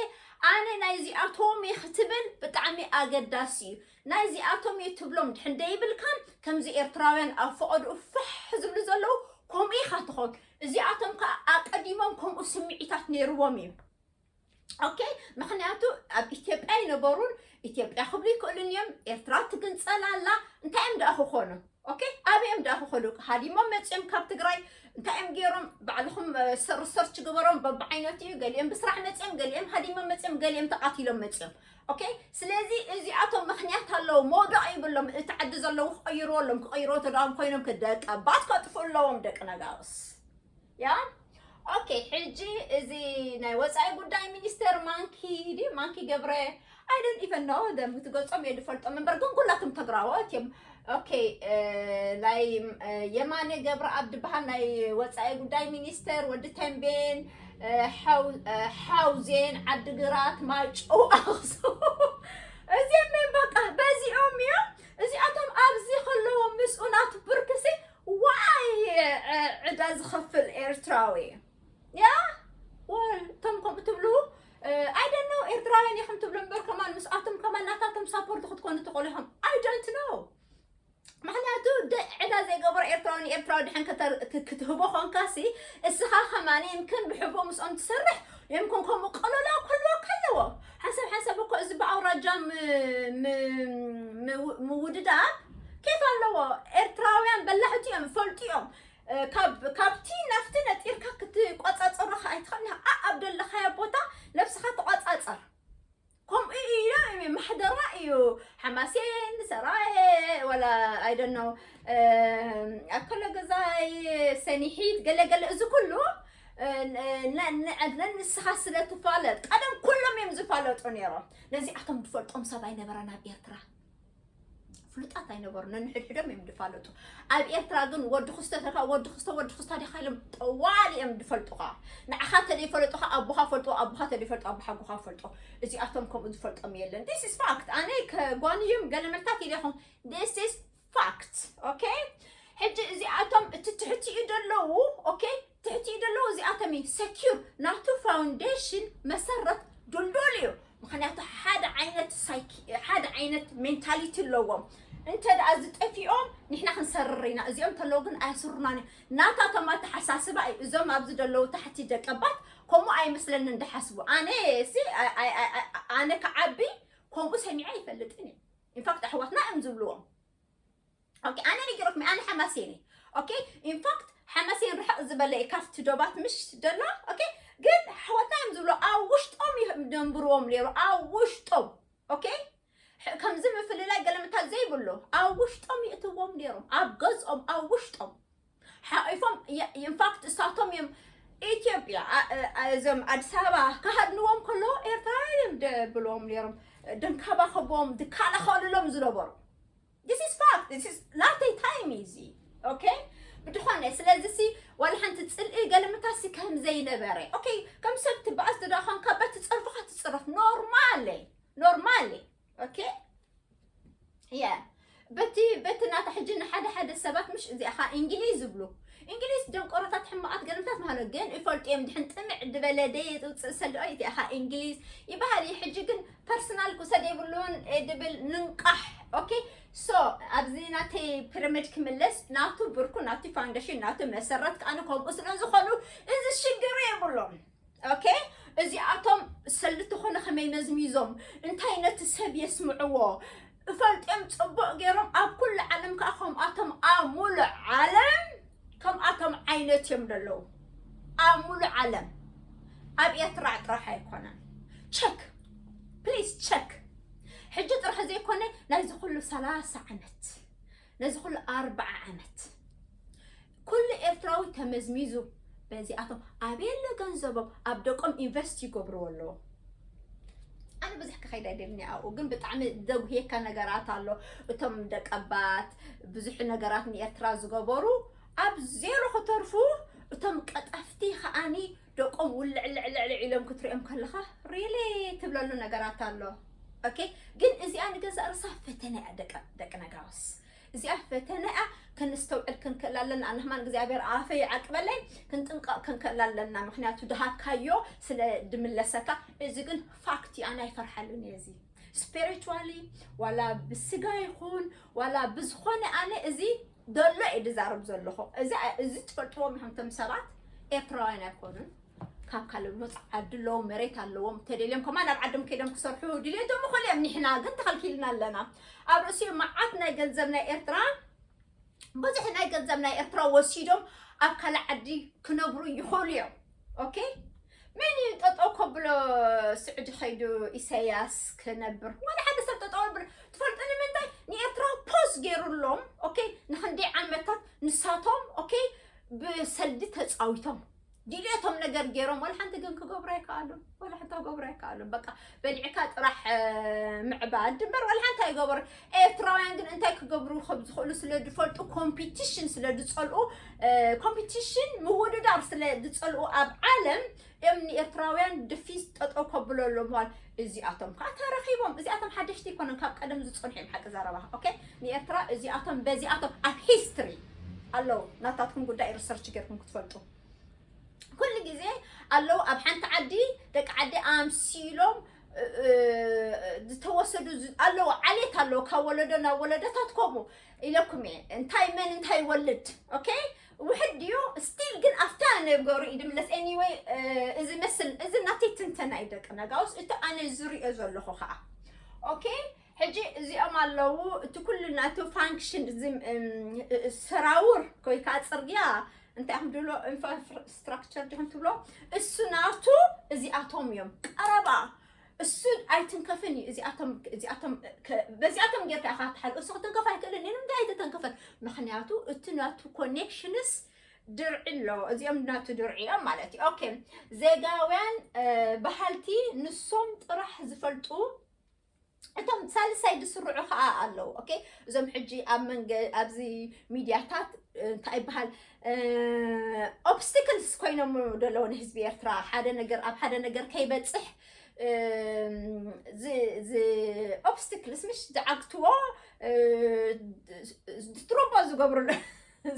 ኣነ ናይዚኣቶም እየ ክትብል ብጣዕሚ ኣገዳሲ እዩ። ናይዚኣቶም እየ ትብሎም ድሕን ደይብልካን፣ ከምዚ ኤርትራውያን ኣብ ፈቐድኡ ፋሕ ዝብሉ ዘለዉ ከምኡ ኢኻ ትኾን። እዚኣቶም ከዓ ኣቀዲሞም ከምኡ ስምዒታት ነይርዎም እዩ። ኦኬ፣ ምክንያቱ ኣብ ኢትዮጵያ ይነበሩን ኢትዮጵያ ክብሉ ይክእሉን እዮም። ኤርትራ ትግንጸል ኣላ። እንታይ እዮም ደኣ ክኾኑ? ኦኬ፣ ኣበይ እዮም ደኣ ክኸዱ? ሃዲሞም መጺኦም ካብ ትግራይ እንታይ እዮም ገይሮም? ባዕልኹም፣ እ፣ ሰር-፣ ሰርች ግበሮም። በብዓይነቱ እዩ። ገሊኦም ብስራሕ መጺኦም፣ ገሊኦም ሃዲሞም መጺኦም፣ ገሊኦም ተቓቲሎም መጺኦም። ኦኬ፣ ስለዚ እዚኣቶም ምክንያት ኣለዎ። መውደቕ ይብሎም። እቲ ዓዲ ዘለዉ ክቐይርዎ ኣለዎም። ክቐይርዎ ተደኣም ኮይኖም ክደቀባት ከጥፍኡ ኣለዎም ደቂ ነጋውስ። ያ፣ ኦኬ፣ ሕጂ እዚ ናይ ወጻኢ ጉዳይ ሚኒስተር ማንኪ ድዩ? ማንኪ ገብረ፣ I don't even know them፣ እቲ ገጾም እየ ዝፈልጦም እምበር፣ ግን ኩላቶም ትግራዎት እዮም። ኦኬ፣ እ፣ ናይ፣ እ፣ የማነ ገብረኣብ ዝበሃል ናይ ወጻኢ ጉዳይ ሚኒስተር፣ ወዲ ተንቤን፣ እ፣ ሓው-፣ እ፣ ሓውዜን፣ ዓዲግራት፣ ማይጨው፣ ኣኽሱም። እዚኦም እዮም በቃ፣ በዚኦም እዮም። እዚኣቶም ኣብዚ ከለዎም ምስኡ ናቱ ብርክሲ ዋይ፣ እ፣ ዕዳ ዝኸፍል ኤርትራዊ። ያ፣ ወል፣ እቶም ከምኡ ትብሉ፣ እ፣ I don't know፣ ኤርትራውያን ኢኹም ትብሉ እምበር፣ ከማን ምስኣቶም ከማን ናታቶም ሳፖርት ክትኮኑ ትኽእሉ ኢኹም። I don't know። ምክንያቱ ደ-፣ ዕዳ ዘይገበረ ኤርትራዊ ንኤርትራዊ ድሕን ከተር-፣ ክ-፣ ክትህቦ ኾንካሲ፣ እስኻ ከማን ይምክን ብሕቦ ምስኦም ትሰርሕ፣ ይምክን ከምኡ ቀለላ ክህልወካ ኣለዎ። ሓንሳብ ሓንሳብ እኮ እዚ ብኣውራጃ ም-፣ ም-፣ ም-፣ ምውድዳብ ኬፍ ኣለዎ። ኤርትራውያን በላሕቲ እዮም፣ ይፈልጡ እዮም። እ፣ ካብ፣ ካብቲ ናብቲ ነጢርካ ክትቆጻጸሮ ከኣ ኣይትኽእልን ኢኻ። ኣብ ደለኻዮ ቦታ ነብስኻ ተቆጻጸር። ከምኡ እዩ፣ እዩ፣ ማሕደራ እዩ። ሓማሴን፣ ሰራየ፣ ወላ፣ I don't know፣ እ፣ ኣከለ ገዛይ፣ ሰኒሒት፣ ገለ ገለ፣ እዚ ኩሉ፣ እ፣ ን-፣ ን-፣ ን-፣ ነንስኻ ስለ ትፋለጥ፣ ቀደም ኩሎም እዮም ዝፋለጡ ነይሮም። ነዚኣቶም ዝፈልጦም ሰብ ኣይነበረን ኣብ ኤርትራ። ፍሉጣት ኣይነበሩ፣ ነንሕድሕዶም እዮም ዝፋለጡ። ኣብ ኤርትራ ግን ወዲ ክስተ ተልካ፣ ወዲ ክስተ፣ ወዲ ክስተ ዲኻ ኢሎም ጠዋሊ እዮም ዝፈልጡኻ። ንዓኻ ተደይፈለጡኻ፣ ኣቦኻ ፈልጦ፣ ኣቦኻ ተደይፈልጦ፣ ኣቦሓጎኻ ፈልጦ። እዚኣቶም ከምኡ ዝፈልጦም የለን። This is fact። ኣነ ከጓንዮም ገለ መልታት ኢለ ይኹን። This is fact። ኦኬ? ሕጂ እዚኣቶም እቲ ትሕቲኡ ዘለዉ፣ ኦኬ? ትሕቲኡ ዘለዉ እዚኣቶም እዩ። ሰኪር ናቱ ፋውንዴሽን መሰረት ድልዱል እዩ። ምክንያቱ ሓደ ዓይነት ሳይኪ፣ ሓደ ዓይነት ሜንታሊቲ ኣለዎም። እንተ ደኣ እዚ ጠፊኦም ንሕና ክንሰርር ኢና፣ እዚኦም ተለዉ ግን ኣየስሩናን እዮም። ናታቶም ኣተሓሳስባ እዩ። እዞም ኣብዚ ዘለዉ ታሕቲ ደቀባት ከምኡ ኣይመስለንን ድሓስቡ። ኣነ ሲ፣ ኣይ-፣ ኣይ-፣ ኣይ-፣ ኣይ-፣ ኣነ ክዓቢ ከምኡ ሰሚዐ ኣይፈልጥን እየ። ኢንፋክት ኣሕዋትና እዮም ዝብልዎም። ኦኬ፣ ኣነ ነጊረኩም፣ ኣነ ሓማሴን እየ። ኦኬ፣ ኢንፋክት ሓማሴን ርሕቕ ዝበለ እዩ ካብቲ ዶባት ምሽ ደሎ። ኦኬ፣ ግን ኣሕዋትና እዮም ዝብሉ፣ ኣብ ውሽጦም እዮም ደንብርዎም ነይሩ፣ ኣብ ውሽጦም። ኦኬ፣ ሕ-፣ ከምዚ ምፍልላይ ገለመታት ዘይብሉ፣ ኣብ ውሽጦም ይእትዎም ነይሮም፣ ኣብ ገዝኦም፣ ኣብ ውሽጦም ሓቂፎም። የ-፣ ኢንፋክት እሳቶም እዮም ኢትዮጵያ፣ ኣ-፣ ኣ-፣ እዞም ኣዲስ ኣበባ ክሃድንዎም ከለዉ ኤርትራውያን እዮም ደብልዎም ነይሮም፣ ድንከባኸብዎም፣ ድከላኸልሎም ዝነበሩ። This is fact። This is ናተይ ታይም እዩ እዚ። ኦኬ? ብድኾነ፣ ስለዚ ሲ ዋላ ሓንቲ ጽልኢ ገለመታት ሲ ከም ዘይነበረ። ኦኬ? ከም ሰብ ትበኣስ ተደኣ ኾንካ በቲ ጸርፍኻ ትጽረፍ። ኖርማል እየ። ኖርማል እየ። ኦኬ? ያ። በቲ፣ በቲ ናታ ሕጂ ንሓደ ሓደ ሰባት ምሽ እዚኣ ኸኣ እንግሊዝ ዝብሉ። እንግሊዝ ደንቆሮታት ሕማቓት ገለምታት ማለት ግን ይፈልጡ እዮም። ድሕን ጥምዕ ዝበለ ደይ ውፅእ ሰልኦ ይትኣኻ እንግሊዝ ይበሃል እዩ። ሕጂ ግን ፐርሰናል ክውሰድ የብሉን ድብል ንንቃሕ። ኦኬ፣ ሶ ኣብዚ ናተይ ፒራሚድ ክምለስ ናቱ ብርኩ ናቱ ፋውንዴሽን ናቱ መሰረት ከኣነ ከምኡ ስለ ዝኾኑ እዚ ሽግር የብሎም። ኦኬ፣ እዚኣቶም ሰልቲ ኾነ ከመይ መዝሚዞም እንታይ ነቲ ሰብ የስምዕዎ እፈልጥም ጽቡቕ ገይሮም ኣብ ኩሉ ዓለም ከዓ ከምኣቶም ኣብ ሙሉእ ዓለም ከምኣቶም ዓይነት እዮም ዘለዉ ኣብ ሙሉእ ዓለም። ኣብ ኤርትራ ጥራሕ ኣይኮነን። ቸክ ፕሊስ ቸክ። ሕጂ ጥራሕ ዘይኮነ ናይዚ ኩሉ ሰላሳ ዓመት ነዚ ኩሉ ኣርባዓ ዓመት ኩሉ ኤርትራዊ ተመዝሚዙ በዚኣቶም ኣበየለ ገንዘቦም ኣብ ደቆም ኢንቨስት ይገብርዎ ኣለዎ። ኣነ ብዙሕ ክኸይድ ኣይደልን ኣብኡ ግን ብጣዕሚ ዘጉህየካ ነገራት ኣሎ። እቶም ደቀባት ብዙሕ ነገራት ንኤርትራ ዝገበሩ ኣብ ዜሮ ክተርፉ እቶም ቀጠፍቲ ከዓኒ ደቆም ውልዕልዕልዕ ኢሎም ክትሪኦም ከለኻ ሪሊ ትብለሉ ነገራት ኣሎ። ኦኬ ግን እዚኣ ንገዛእ ርሳ ፈተነ እያ ደቂ ነጋውስ እዚኣ ፈተነ እያ። ክንስተውዕል ክንክእል ኣለና ኣነህማን እግዚኣብሔር ኣፈ ይዓቅበለይ። ክንጥንቀቕ ክንክእል ኣለና ምክንያቱ ድሃብካዮ ስለ ድምለሰካ። እዚ ግን ፋክት እዩ ኣነ ኣይፈርሓሉን እየ እዚ ስፒሪቹዋሊ ዋላ ብስጋ ይኹን ዋላ ብዝኾነ ኣነ እዚ ዘሎ እየ ድዛረብ ዘለኹ። እዚ ትፈልጥዎም ኢኹም እቶም ሰባት ኤርትራውያን ኣይኮኑን። ካብ ካልእ መፁ ዓዲ ኣለዎም መሬት ኣለዎም ተደልዮም ከማ ናብ ዓዶም ከይዶም ክሰርሑ ድልየቶም ይኽእሉ እዮም። ንሕና ግን ተኸልኪልና ኣለና። ኣብ ርእሲኡ መዓት ናይ ገንዘብ ናይ ኤርትራ ብዙሕ ናይ ገንዘብ ናይ ኤርትራ ወሲዶም ኣብ ካልእ ዓዲ ክነብሩ ይኽእሉ እዮም። ኦኬ መን እዩ ጠጠው ከብሎ? ስዑዲ ከይዱ ኢሳያስ ክነብር ዋላ ሓደ ሰብ ጠጠው ብሎ ትፈልጡ ንምንታይ ንኤርትራ ፖዝ ገይሩሎም። ኦኬ ንክንደይ ዓመታት ንሳቶም ኦኬ ብሰልዲ ተፃዊቶም ድልየቶም ነገር ገይሮም ዋላ ሓንቲ ግን ክገብሩ ኣይከኣሉን። ዋላ ሓንቲ ክገብሩ ኣይከኣሉን። በቃ በሊዕካ ጥራሕ ምዕባድ ድንበር ዋላ ሓንቲ ኣይገበሩ። ኤርትራውያን ግን እንታይ ክገብሩ ከም ዝኽእሉ ስለ ዝፈልጡ ኮምፒቲሽን ስለ ዝፀልኡ ኮምፒቲሽን ምውድዳር ስለ ዝፀልኡ ኣብ ዓለም እዮም ንኤርትራውያን ድፊዝ ጠጠው ከብለሎም ዋል። እዚኣቶም ከዓ ተረኺቦም እዚኣቶም ሓደሽቲ ይኮነን ካብ ቀደም ዝፀንሑ እዮም ሓቂ ዘረባ። ኦኬ ንኤርትራ እዚኣቶም በዚኣቶም ኣብ ሂስትሪ ኣለዉ። ናታትኩም ጉዳይ ሪሰርች ገርኩም ክትፈልጡ ኩሉ ግዜ ኣለዉ ኣብ ሓንቲ ዓዲ ደቂ ዓዲ ኣምሲሎም ዝተወሰዱ ኣለዉ ዓሌት ኣለዉ ካብ ወለዶ ናብ ወለዶታት ከምኡ ኢለኩም እየ እንታይ መን እንታይ ይወልድ። ኦኬ ውሕድ ድዩ ስቲል ግን ኣብታ ነገሩ ይድምለስ ኤኒወይ እዚ መስል እዚ ናተይ ትንተና እዩ ደቂ ነጋውስ እቲ ኣነ ዝሪኦ ዘለኹ ከዓ ኦኬ ሕጂ እዚኦም ኣለዉ እቲ ኩሉ ናቱ ፋንክሽን እዚ ሰራውር ወይ ከዓ ፅርግያ እንታይ እዮም ድብሎ ኢንፍራስትራክቸር ዲኹም ትብሎ እሱ ናቱ እዚኣቶም እዮም ቀረባ እሱ ኣይትንከፍን እዩ እዚኣቶም እዚኣቶም በዚኣቶም ጌርካ ኢኻ ትሓል እሱ ክትንከፍ ኣይክእልን እዩ ንምንታይ ኣይትተንከፈን ምክንያቱ እቲ ናቱ ኮኔክሽንስ ድርዒ ኣሎ እዚኦም ናቱ ድርዒ እዮም ማለት እዩ ኦኬ ዜጋውያን በሃልቲ ንሶም ጥራሕ ዝፈልጡ እቶም ሳልሳይ ዝስርዑ ከዓ ኣለዉ ኦኬ እዞም ሕጂ ኣብ መንገ ኣብዚ ሚድያታት እንታይ ይበሃል ኦብስቲክልስ ኮይኖም ዘለዉ ንህዝቢ ኤርትራ ሓደ ነገር ኣብ ሓደ ነገር ከይበፅሕ ኦብስቲክልስ ምሽ ዝዓግትዎ ትሮቦ ዝገብሩ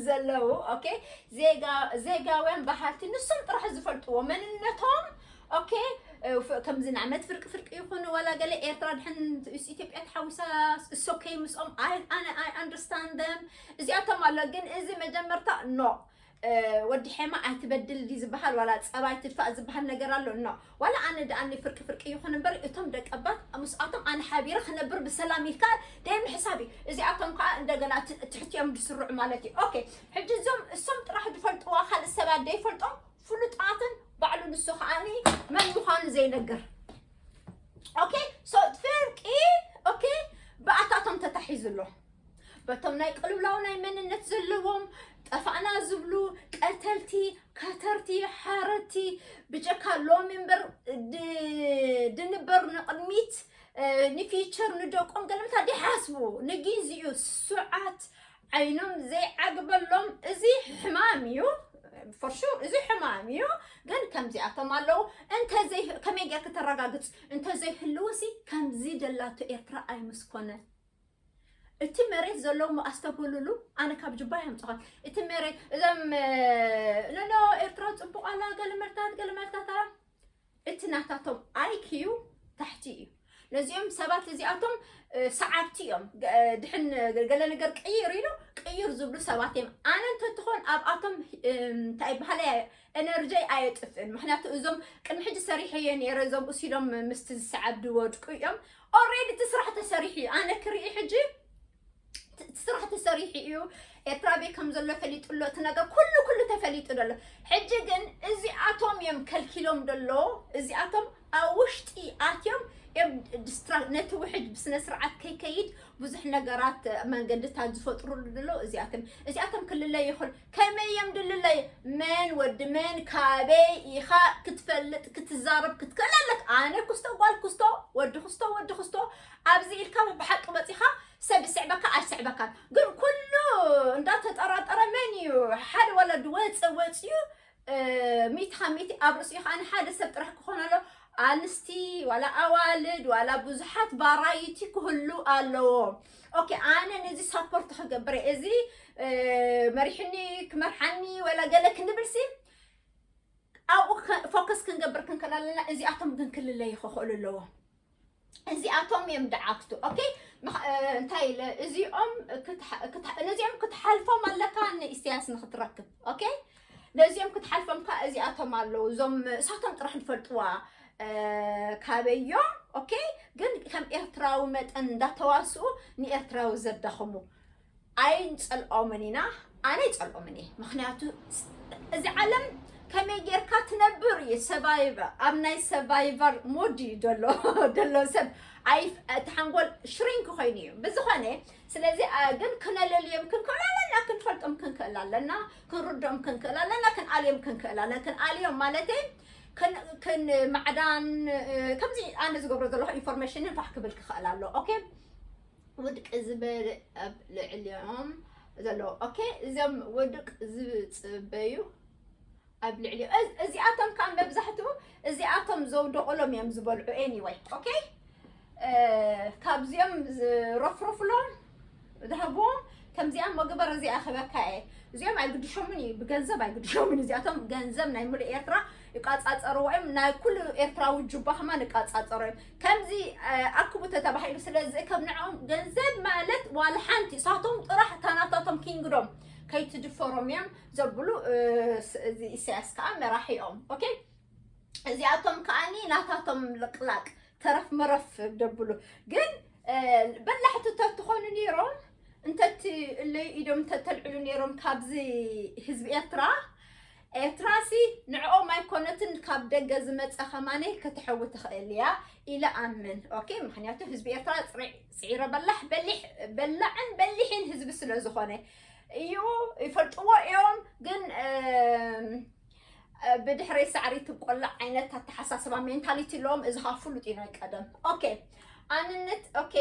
ዘለዉ ኦኬ ዜጋውያን በሃልቲ ንሶም ጥራሕ ዝፈልጥዎ መንነቶም ኦኬ ከምዚ ንዓመት ፍርቂ ፍርቂ ይኹን ዋላ ገለ ኤርትራ ድሕን ኢትዮጵያ ተሓዊሳ እሶከይ ምስኦም ኣነ ኣይ ኣንደርስታንድ ደም እዚኣቶም ኣሎ ግን እዚ መጀመርታ ኖ ወዲ ሔማ ኣይትበድል ዲ ዝበሃል ዋላ ፀባይ ትድፋእ ዝበሃል ነገር ኣሎ ኖ ዋላ ኣነ ደኣኒ ፍርቂ ፍርቂ ይኹን እምበር እቶም ደቀባት ምስኣቶም ኣነ ሓቢረ ክነብር ብሰላም ኢልካ ደይም ሕሳብ እዩ እዚኣቶም ከዓ እንደገና ትሕቲኦም ዝስርዑ ማለት እዩ ኦኬ ሕጂ እዞም እሶም ጥራሕ ዝፈልጥዋ ካልእ ሰባት ዘይፈልጦም ፍሉጣትን ባዕሉ ንሱ ከዓኒ መን ምዃኑ ዘይነግር ኦኬ ሶ ፍርቂ ኦኬ ብኣታቶም ተታሒዙ ኣሎ በቶም ናይ ቅልውላው ናይ መንነት ዘለዎም ጠፋእና ዝብሉ ቀተልቲ ከተርቲ ሓረቲ ብጀካ ሎሚ እምበር ድንበር ንቕድሚት ንፊቸር ንደቆም ገለምታ ዲሓስቡ ንጊዜኡ ስሱዓት ዓይኖም ዘይዓግበሎም እዚ ሕማም እዩ for sure እዚ ሕማም እዩ ግን ከምዚኣቶም ኣለዉ እንተዘይ ከመይ ጌርክ ተረጋግፅ እንተዘይህልውሲ ከምዚ ደላቶ ኤርትራ ኣይምስኮነ እቲ መሬት ዘለዎም ኣስተብህሉሉ። ኣነ ካብ ጅባ የምፅኻን እቲ መሬት እዞም ኖኖ ኤርትራ ፅቡቅ ኣላ ገለመልታት ገለመልታት ኣላ። እቲ ናታቶም ኣይኪዩ ታሕቲ እዩ። ነዚኦም ሰባት እዚኣቶም ሰዓብቲ እዮም። ድሕን ገለ ነገር ቅይር ኢሉ ቅይር ዝብሉ ሰባት እዮም። ኣነ እንተትኾን ኣብኣቶም እንታይ በሃለ ኤነርጀይ ኣየጥፍእን። ምክንያቱ እዞም ቅድሚ ሕጂ ሰሪሐዮ ነይረ፣ እዞም እሲሎም ምስቲ ዝሰዓብ ድወድቁ እዮም። ኦሬዲ እቲ ስራሕ ተሰሪሑ እዩ። ኣነ ክርኢ ሕጂ እቲ ስራሕ ተሰሪሑ እዩ። ኤርትራ ቤት ከም ዘሎ ፈሊጡ ኣሎ። እቲ ነገር ኩሉ ኩሉ ተፈሊጡ ደሎ። ሕጂ ግን እዚኣቶም እዮም ከልኪሎም ደሎ። እዚኣቶም ኣብ ውሽጢ ኣትዮም እዮም ዲስትራ ነቲ ውሕጅ ብስነ ስርዓት ከይከይድ ብዙሕ ነገራት መንገድታት ዝፈጥሩሉ ደሎ። እዚኣቶም እዚኣቶም ክልለይ ይኽእል ከመይ እዮም ድልለይ መን ወዲ መን ካበይ ኢኻ ክትፈልጥ ክትዛረብ ክትክእል ኣለክ። ኣነ ኩስቶ ጓል ኩስቶ ወዲ ኩስቶ ወዲ ኩስቶ ኣብዚ ኢልካ ብሓቂ መፂኻ ሰብ ይስዕበካ ኣይስዕበካን ግን ኩሉ እንዳተጠራጠረ መን እዩ ሓደ ወለዲ ወፅእ ወፅዩ ሚትኻ ሚቲ ኣብ ርእሲኡ ከዓ ሓደ ሰብ ጥራሕ ክኾን ኣሎ። ኣንስቲ ዋላ ኣዋልድ ዋላ ብዙሓት ባራይቲ ክህሉ ኣለዎ። ኦኬ ኣነ ነዚ ሳፖርት ክገብረ እዚ መሪሕኒ ክመርሓኒ ወላ ገለ ክንብል ሲ ኣብኡ ፎከስ ክንገብር ክንክእል ኣለና። እዚኣቶም ግን ክልለዩ ክኽእሉ ኣለዎም። እዚኣቶም እዮም ደዓግቱ። ኦኬ እንታይ ኢለ እዚኦም ነዚኦም ክትሓልፎም ኣለካ ንኢሳያስ ንክትረክብ። ኦኬ ነዚኦም ክትሓልፎም ካ እዚኣቶም ኣለዉ። እዞም እሳቶም ጥራሕ ዝፈልጥዋ ካበዮም። ኦኬ ግን ከም ኤርትራዊ መጠን እንዳተዋስኡ ንኤርትራዊ ዘዳኽሙ ኣይንጸልኦምን ኢና። ኣነ ይጸልኦምን እየ። ምክንያቱ እዚ ዓለም ከመይ ጌርካ ትነብር እዩ። ሰቫይቨር ኣብ ናይ ሰቫይቨር ሞድ እዩ ደሎ ደሎ ሰብ ኣይ እቲ ሓንጎል ሽሪንክ ኮይኑ እዩ ብዝኾነ። ስለዚ ግን ክነለልዮም ክንክእል ኣለና፣ ክንፈልጦም ክንክእል ኣለና፣ ክንርድኦም ክንክእል ኣለና፣ ክንኣልዮም ክንክእል ኣለና። ክንኣልዮም ማለተይ ክን ማዕዳን ከምዚ ኣነ ዝገብሮ ዘለኹ ኢንፎርሜሽንን ፋሕ ክብል ክኽእል ኣሎ። ኦኬ ውድቂ ዝበል ኣብ ልዕሊኦም ዘሎ። ኦኬ እዚኦም ውድቅ ዝፅበዩ ኣብ ልዕሊ እዚኣቶም ከዓ መብዛሕትኡ እዚኣቶም ዘውደቑሎም እዮም ዝበልዑ። ኤኒወይ ኦኬ ካብዚኦም ዝረፍረፉሎም ዝሃብዎም ከምዚኣ መግበር እዚኣ ክበካ እየ። እዚኦም ኣይግድሾምን እዩ ብገንዘብ ኣይግድሾምን። እዚኣቶም ገንዘብ ናይ ሙሉእ ኤርትራ ይቃጻጸርዎ እዮም። ናይ ኩሉ ኤርትራዊ ጁባ ከማን ይቃጻጸሩ እዮም። ከምዚ ኣክቡ ተተባሂሉ ስለ ዝእከብ ንዕኦም ገንዘብ ማለት ዋላ ሓንቲ እሳቶም ጥራሕ እታ ናታቶም ኪንግዶም ከይትድፈሮም እዮም ዘብሉ እዚ ኢሳያስ ከዓ መራሒኦም። ኦኬ እዚኣቶም ከዓኒ ናታቶም ልቅላቅ ተረፍ መረፍ ደብሉ ግን በላሕቲ ተትኾኑ ነይሮም እንተቲ እለይ ኢዶም እንተተልዕሉ ነይሮም ካብዚ ህዝቢ ኤርትራ ኤርትራሲ ንዕኦም ኣይኮነትን ካብ ደገ ዝመፀ ከማነ ከተሐዊ ትኽእል እያ ኢለ ኣምን። ኦኬ ምክንያቱ ህዝቢ ኤርትራ ፅዒረ በላሕ በሊሕ በላዕን በሊሕን ህዝቢ ስለ ዝኾነ እዩ ይፈልጥዎ እዮም። ግን ብድሕረይ ሳዕሪ ትቆላዕ ዓይነት ኣተሓሳስባ ሜንታሊቲ ኣለዎም። እዚ ከዓ ፍሉጥ እዩ ናይ ቀደም። ኦኬ ኣንነት ኦኬ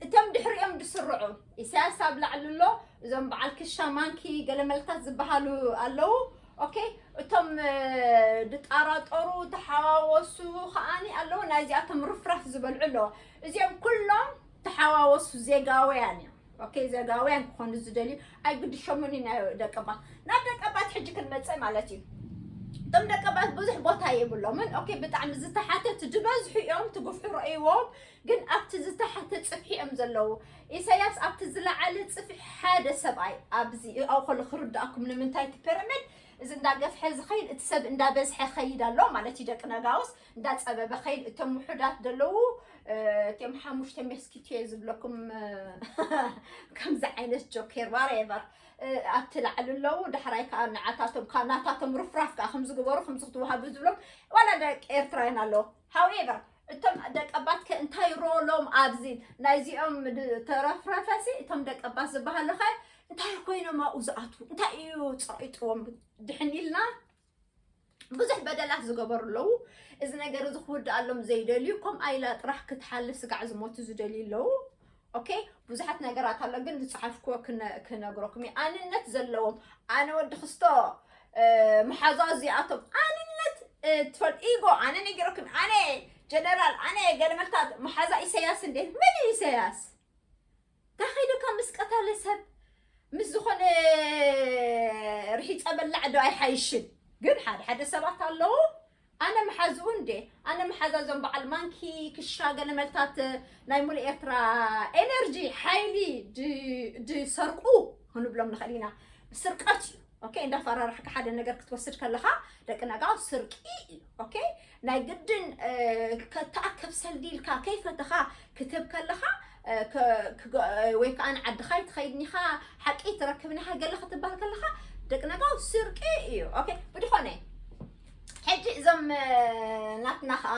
እቶም ድሕሪኦም ዝስርዑ ኢሳያስ ኣብ ላዕሊ ኣሎ። እዞም በዓል ክሻ ማንኪ ገለመልታት ዝበሃሉ ኣለዉ። ኦኬ እቶም ድጣራጠሩ ተሓዋወሱ ከዓኒ ኣለዉ። ናይዚኣቶም ርፍራፍ ዝበልዑ ኣለዎ። እዚኦም ኩሎም ተሓዋወሱ ዜጋውያን እዮም። ኦኬ ዜጋውያን ክኾኑ ዝደልዩ ኣይግድሾምን እዩ ናይ ደቀባት። ናብ ደቀባት ሕጂ ክንመፅእ ማለት እዩ። እቶም ደቀባት ብዙሕ ቦታ የብሎምን። ኦኬ ብጣዕሚ ዝተሓተት ዝበዝሑ እዮም ትግፍሑ ረእይዎም። ግን ኣብቲ ዝተሓተ ፅፍሒ እዮም ዘለዉ። ኢሳያስ ኣብቲ ዝለዓለ ፅፍሒ ሓደ ሰብኣይ ኣብዚ ኣብኡ ከሎ ክርዳእኩም ንምንታይ እቲ ፒራሚድ እዚ እንዳገፍሐ ዝኸይድ እቲ ሰብ እንዳበዝሐ ኸይድ ኣሎ ማለት እዩ። ደቂ ነጋውስ እንዳፀበበ ኸይድ እቶም ውሑዳት ዘለዉ እቲኦም ሓሙሽተ ሜስኪትዮ ዝብለኩም ከምዚ ዓይነት ጆኬር ዋሬቨር ኣብቲ ላዕሊ ኣለዉ። ዳሕራይ ከዓ ንዓታቶም ናታቶም ርፍራፍ ከዓ ከምዝግበሩ ከምዚ ክትወሃቡ ዝብሎም ዋላ ደቂ ኤርትራውያን ኣለዉ። ሃውኤቨር እቶም ደቀባት ከ እንታይ ሮሎም ኣብዚ ናይዚኦም ተረፍረፈሲ እቶም ደቀባት ዝበሃሉ ኸ እንታይ ኮይኖም ኣብኡ ዝኣትዉ እንታይ እዩ ፀቂጥዎም? ድሕን ኢልና ብዙሕ በደላት ዝገበሩ ኣለዉ። እዚ ነገር እዚ ክውድኣሎም ዘይደልዩ ከምኣ ኢላ ጥራሕ ክትሓልፍ ስጋዕ ዝሞቱ ዝደልዩ ኣለዉ። ኦኬ ብዙሓት ነገራት ኣሎ ግን ዝፀሓፍክዎ ክነግረኩም እዩ። ኣንነት ዘለዎም ኣነ ወዲ ክስቶ መሓዛ እዚኣቶም ኣንነት ትፈል ኢጎ ኣነ ነጊረኩም ኣነ ጀነራል ኣነ ገለመልታት መሓዛ ኢሳያስ እንዴ መን እዩ ኢሳያስ? እንታይ ከይደካ ምስ ቀታለ ሰብ ምስ ዝኾነ ርሒፀ በላዕ ዶ ኣይሓይሽን? ግን ሓደ ሓደ ሰባት ኣለዉ። ኣነ መሓዝኡ እንዴ? ኣነ መሓዛ እዞም በዓል ማንኪ ክሻ ገለመልታት ናይ ሙሉእ ኤርትራ ኤነርጂ ሓይሊ ድ- ድሰርቁ ክንብሎም ንኽእል ኢና። ስርቀት እዩ። ኦኬ፣ እንዳፈራርሕካ ሓደ ነገር ክትወስድ ከለኻ ደቂ ነጋው ስርቂ እዩ። ኦኬ፣ ናይ ግድን እ፣ ከተኣከብ ሰልዲ ኢልካ ከይፈተኻ ክትህብ ከለኻ እ፣ ከ- ክገ- ወይ ከዓ ንዓድኻ ይትኸይድን ኢኻ፣ ሓቂ ትረክብን ኢኻ ገለ ክትበሃል ከለኻ ደቂ ነጋው ስርቂ እዩ። ኦኬ፣ ብድኾነ ሕጂ እዞም እ፣ ናትና ከዓ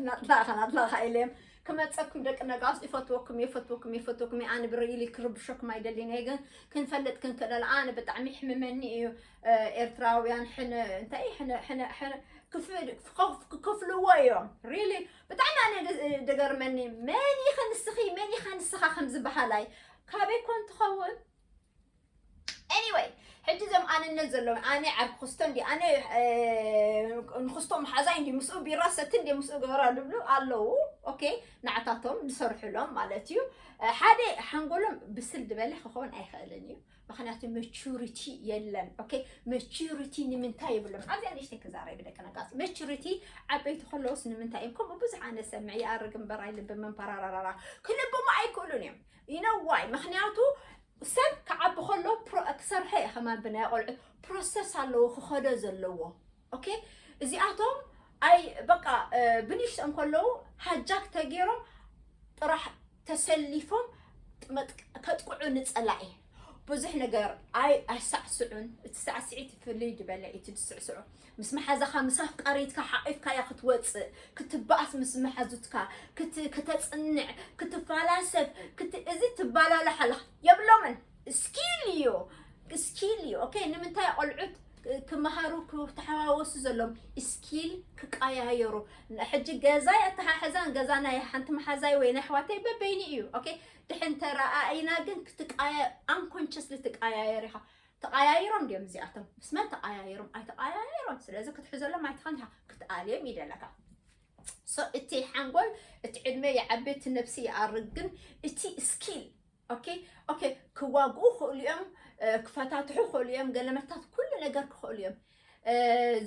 ናትና ናትና ኢለ እዮም ክመፀኩም ደቂ ነጋውስ። ይፈትወኩም ይፈትወኩም ይፈትወኩም። ኣነ ብርኢሊ ክርብሸኩም ኣይደልን እየ፣ ግን ክንፈልጥ ክንክእል። ኣነ ብጣዕሚ ይሕምመኒ እዩ። እ፣ ኤርትራውያን ሕነ እንታይ ሕነ ሕነ ሕነ ክፍ- ክኸፍ- ክከፍልዎ እዮም። ሪሊ ብጣዕሚ ኣነ ደ- ደገርመኒ። መን ኢኸ ንስኺ፣ መን ኢኻ ንስኻ ከም ዝበሃላይ ካበይ ኮን ትኸውን? Anyway፣ ሕጂ እዞም ኣነነት ዘለዎም ኣነ ዓርኪ ክስቶ እንዲ ኣነ እ፣ ንክስቶ መሓዛይ እንዲ ምስኡ ቢራ ሰቲ እንዲ ምስኡ ገበራ ድብሉ ኣለዉ። ኦኬ፣ ንዓታቶም ዝሰርሕሎም ማለት እዩ። እ፣ ሓደ ሓንጎሎም ብስል ዝበለ ክኸውን ኣይኽእልን እዩ። ምክንያቱ መቹሪቲ የለን። ኦኬ፣ መቹሪቲ ንምንታይ ይብሎም? ኣብዚኣ ንእሽተይ ክዛረብ ደቂ ነጋስ። መቹሪቲ ዓበይቲ ከለውስ ንምንታይ እዮም ከምኡ ብዙሕ ኣነ ሰምዕ ይኣርግ እምበር ኣይልብምን ፓራራራራ ክልብሙ ኣይክእሉን እዮም። You know why? ምክንያቱ ሰብ ክዓቢ ከሎ ፕሮ- ክሰርሐ እየ ከማን ብናይ ቆልዑ ፕሮሰስ ኣለዎ ክኸዶ ዘለዎ። ኦኬ፣ እዚኣቶም ኣይ በቃ እ፣ ብንሽቶም ከለዉ ሃጃክ ተገይሮም ጥራሕ ተሰሊፎም መጥ- ከጥቅዑ ንጸላኢ ብዙሕ ነገር ኣይ ኣይሳዕስዑን። እቲ ሳዕስዒት ፍልይ ዝበለ እዩ እቲ ዝስዕስዑ። ምስ መሓዛኻ ምስ ኣፍቃሪትካ ሓቂፍካያ ክትወፅእ ክትበኣስ ምስ መሓዙትካ ክት- ከተፅንዕ ክትፈላሰፍ ክት- እዚ ትባላላሕ ኣለኻ የብሎምን። ስኪል እዩ ስኪል እዩ። ኦኬ፣ ንምንታይ ቆልዑት ክመሃሩ ክተሓዋወሱ ዘሎም ስኪል ክቀያየሩ። ሕጂ ገዛይ ኣተሓሕዛን ገዛ ናይ ሓንቲ መሓዛይ ወይ ናይ ኣሕዋተይ በበይኒ እዩ። ኦኬ፣ ድሕን ተረኣኢና ግን ክትቃየ ኣንኮንሽስሊ ትቀያየር ኢኻ። ተቀያይሮም ድዮም እዚኣቶም? ምስ መን ተቀያይሮም? ኣይተቀያይሮም። ስለዚ ክትሕዘሎም ኣይትኽእልን ኢኻ። ክትኣልዮም ይደለካ። So እቲ ሓንጎል እቲ ዕድመ ይዓቢ እቲ ነብሲ ይኣርግ፣ ግን እቲ ስኪል ኦኬ ኦኬ ክዋግኡ ክእሉ እዮም፣ እ፣ ክፈታትሑ ክእሉ እዮም፣ ገለመታት ኩሉ ነገር ክኽእሉ እዮም። እ፣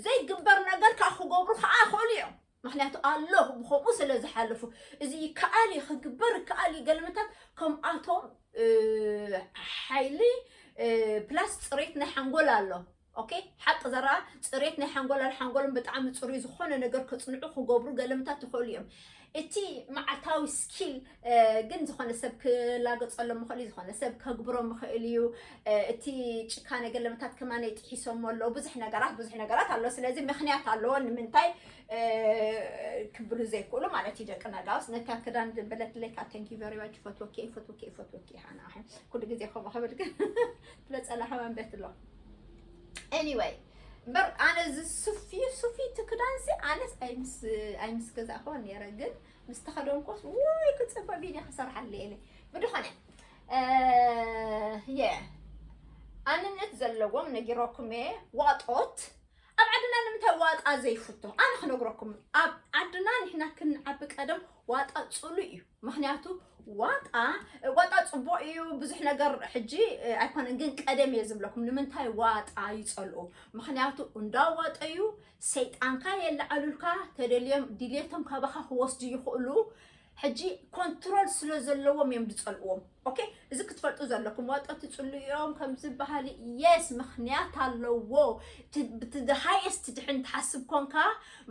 ዘይግበር ነገር ከዓ ክገብሩ ከዓ ይኽእሉ እዮም። ምክንያቱ ኣሎ ብከምኡ ስለ ዝሓለፉ እዚ ይከኣል እዩ ክግበር ይከኣል እዩ። ገለመታት ከምኣቶም እ፣ ሓይሊ እ፣ ፕላስ ፅሬት ናይ ሓንጎል ኣሎ። ኦኬ ሓቂ ዘራ ፅሬት ናይ ሓንጎል ኣሎ። ሓንጎሎም ብጣዕሚ ፅሩይ ዝኾነ ነገር ከፅንዑ ክገብሩ ገለመታት ይኽእሉ እዮም። እቲ መዓልታዊ ስኪል እ፣ ግን ዝኾነ ሰብ ክላገፀሎም ይኽእል እዩ፣ ዝኾነ ሰብ ከግብሮም ይኽእል እዩ። እ፣ እቲ ጭካነ ገለመታት ከማነይ ጥሒሶም ኣሎ ብዙሕ ነገራት ብዙሕ ነገራት ኣሎ። ስለዚ ምክንያት ኣለዎ ንምንታይ እ፣ ክብሉ ዘይክእሉ ማለት እዩ። ደቂ ነጋውስ ነታ ክዳን ዝበለትለይ ከዓ thank you very much ፈትወኪ ፈትወኪ ፈትወኪ ሃና ኩሉ ግዜ ከምኡ ክብል ግን ትበፀላ ሃዋን ቤት ኣሎ። Anyway እምበር ኣነ እዚ ሱፊ ሱፊ እቲ ክዳንሲ ኣነስ ኣይምስ ኣይምስ ገዛእክዎ ነይረ፣ ግን ምስ ተኸደንኮስ ወይ ክፅበብ ኢለ ክሰርሓለ ኢለ። ብድኾነ እ፣ የ ኣንነት ዘለዎም ነጊረኩም እየ። ዋጦት ኣብ ዓድና ንምንታይ ዋጣ ዘይፍቶ? ኣነ ክነግረኩም፣ ኣብ ዓድና ንሕና ክንዓቢ ቀደም ዋጣ ፅሉ እዩ። ምክንያቱ ዋጣ ዋጣ ፅቡቅ እዩ ብዙሕ ነገር ሕጂ እ፣ ኣይኮነን፣ ግን ቀደም እየ ዝብለኩም ንምንታይ ዋጣ ይፀልኡ። ምክንያቱ እንዳዋጠዩ ሰይጣንካ የለዓሉልካ፣ ተደልዮም ድልየቶም ካባኻ ክወስዱ ይኽእሉ። ሕጂ ኮንትሮል ስለ ዘለዎም እዮም ዝፀልእዎም። ኦኬ፣ እዚ ክትፈልጡ ዘለኩም። ዋጠ ትፅሉ እዮም ከም ዝበሃል የስ ምክንያት ኣለዎ። እቲ ሃይስት ድሕን ትሓስብ ኮንካ፣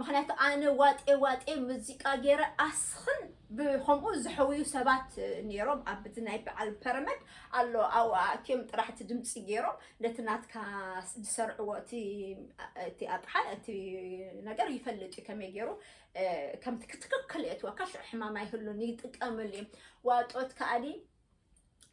ምክንያቱ ኣነ ዋጤ ዋጤ ሙዚቃ ገይረ ኣስኽን ብከምኡ ዝሐውዩ ሰባት ነይሮም። ኣብዚ ናይ በዓል ፐረመድ ኣሎ ኣብኡ ኣትዮም ጥራሕ እቲ ድምፂ ገይሮም ነቲ ናትካ ዝሰርዕዎ እቲ እቲ ኣቕሓ እቲ ነገር ይፈልጥ እዩ ከመይ ገይሩ እ፣ ከምቲ ክትክክል የእትወካ ሽዑ ሕማም ኣይህሉን ይጥቀምሉ እዩ። ዋጦት ከኣኒ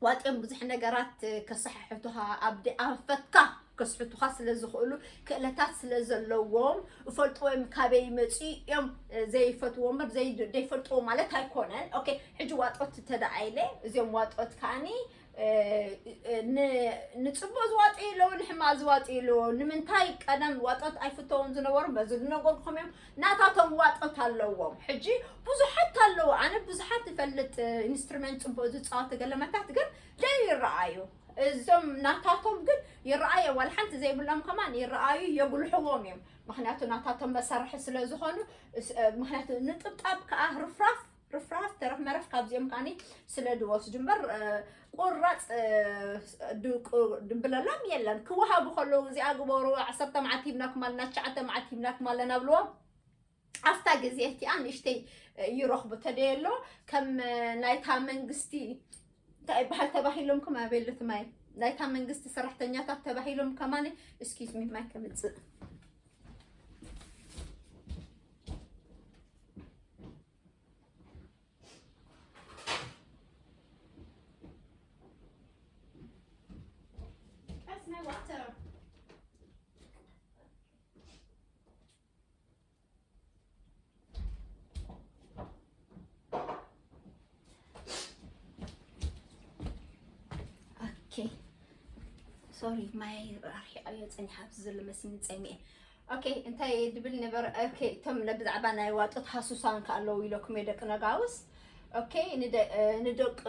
ዋጢኦም ብዙሕ ነገራት ከሰሓሕቱኻ ኣብ ኣንፈትካ ከስሕቱኻ ስለ ዝኽእሉ ክእለታት ስለ ዘለዎም እፈልጥዎ እዮም። ካበይ ይመፅኡ እዮም እ፣ ዘይፈትዎ እምበር ዘይ- ዘይፈልጥዎ ማለት ኣይኮነን። ኦኬ ሕጂ ዋጦት ተደኣ ኢለ እዚኦም ዋጦት ከኣኒ እ፣ እ፣ ን-፣ ንጽቡቕ ዝዋጥዩ ኣለዉ፣ ንሕማቕ ዝዋጥዩ ኣለዉ። ንምንታይ ቀደም ዋጦት ኣይፍተውን ዝነበሩ? በዚ ዝነገርኩም እዮም። ናታቶም ዋጦት ኣለዎም። ሕጂ ብዙሓት ኣለዉ። ኣነ ብዙሓት እፈልጥ፣ እ፣ ኢንስትሩመንት ጽቡቕ ዝጻወቱ ገለመታት ግን ደይረኣዩ። እዞም ናታቶም ግን ይረኣዩ። ዋላ ሓንቲ ዘይብሎም ከማን ይረኣዩ፣ የጉልሕዎም እዮም። ምኽንያቱ ናታቶም መሳርሒ ስለ ዝኾኑ፣ እስ-፣ እ፣ ምኽንያቱ ንጥብጣብ ከኣ ርፍራፍ ርፍራፍ ተረፍ መረፍ ካብዚኦም ከዓኒ ስለ ድወስዱ እምበር፣ እ፣ ቁራጽ፣ እ፣ ድቁ-፣ ድብለሎም የለን። ክወሃቡ ከለዉ እዚኣ ግበሩ፣ ዓሰርተ መዓልቲ ሂብናኩም ኣለና፣ ትሽዓተ መዓልቲ ሂብናኩም ኣለና ብልዎም። ኣብታ ግዜ እቲኣ ንእሽተይ፣ እ፣ ይረኽቡ። ተደየሎ ከም፣ እ፣ ናይታ መንግስቲ እንታይ ይበሃል ተባሂሎም ከም ኣበይ ኣሎ እቲ ማይ? ናይታ መንግስቲ ሰራሕተኛታት ተባሂሎም ከማን፣ excuse me፣ ማይ ከምጽእ። That's my water. ኦኬ። ሶሪ፣ ማይ ኣርሒቐዮ ጸኒሓ ኣብዚ ዘሎ መሲኒ ጸሚኤ። ኦኬ፣ እንታይ ድብል ነበር? ኦኬ፣ እቶም ነ-፣ ብዛዕባ ናይ ዋጦት ሃሱሳን ከ ኣለዉ ኢለኩም እየ ደቂ ነጋውስ። ኦኬ፣ ንደ-፣ እ፣ ንደቅ-፣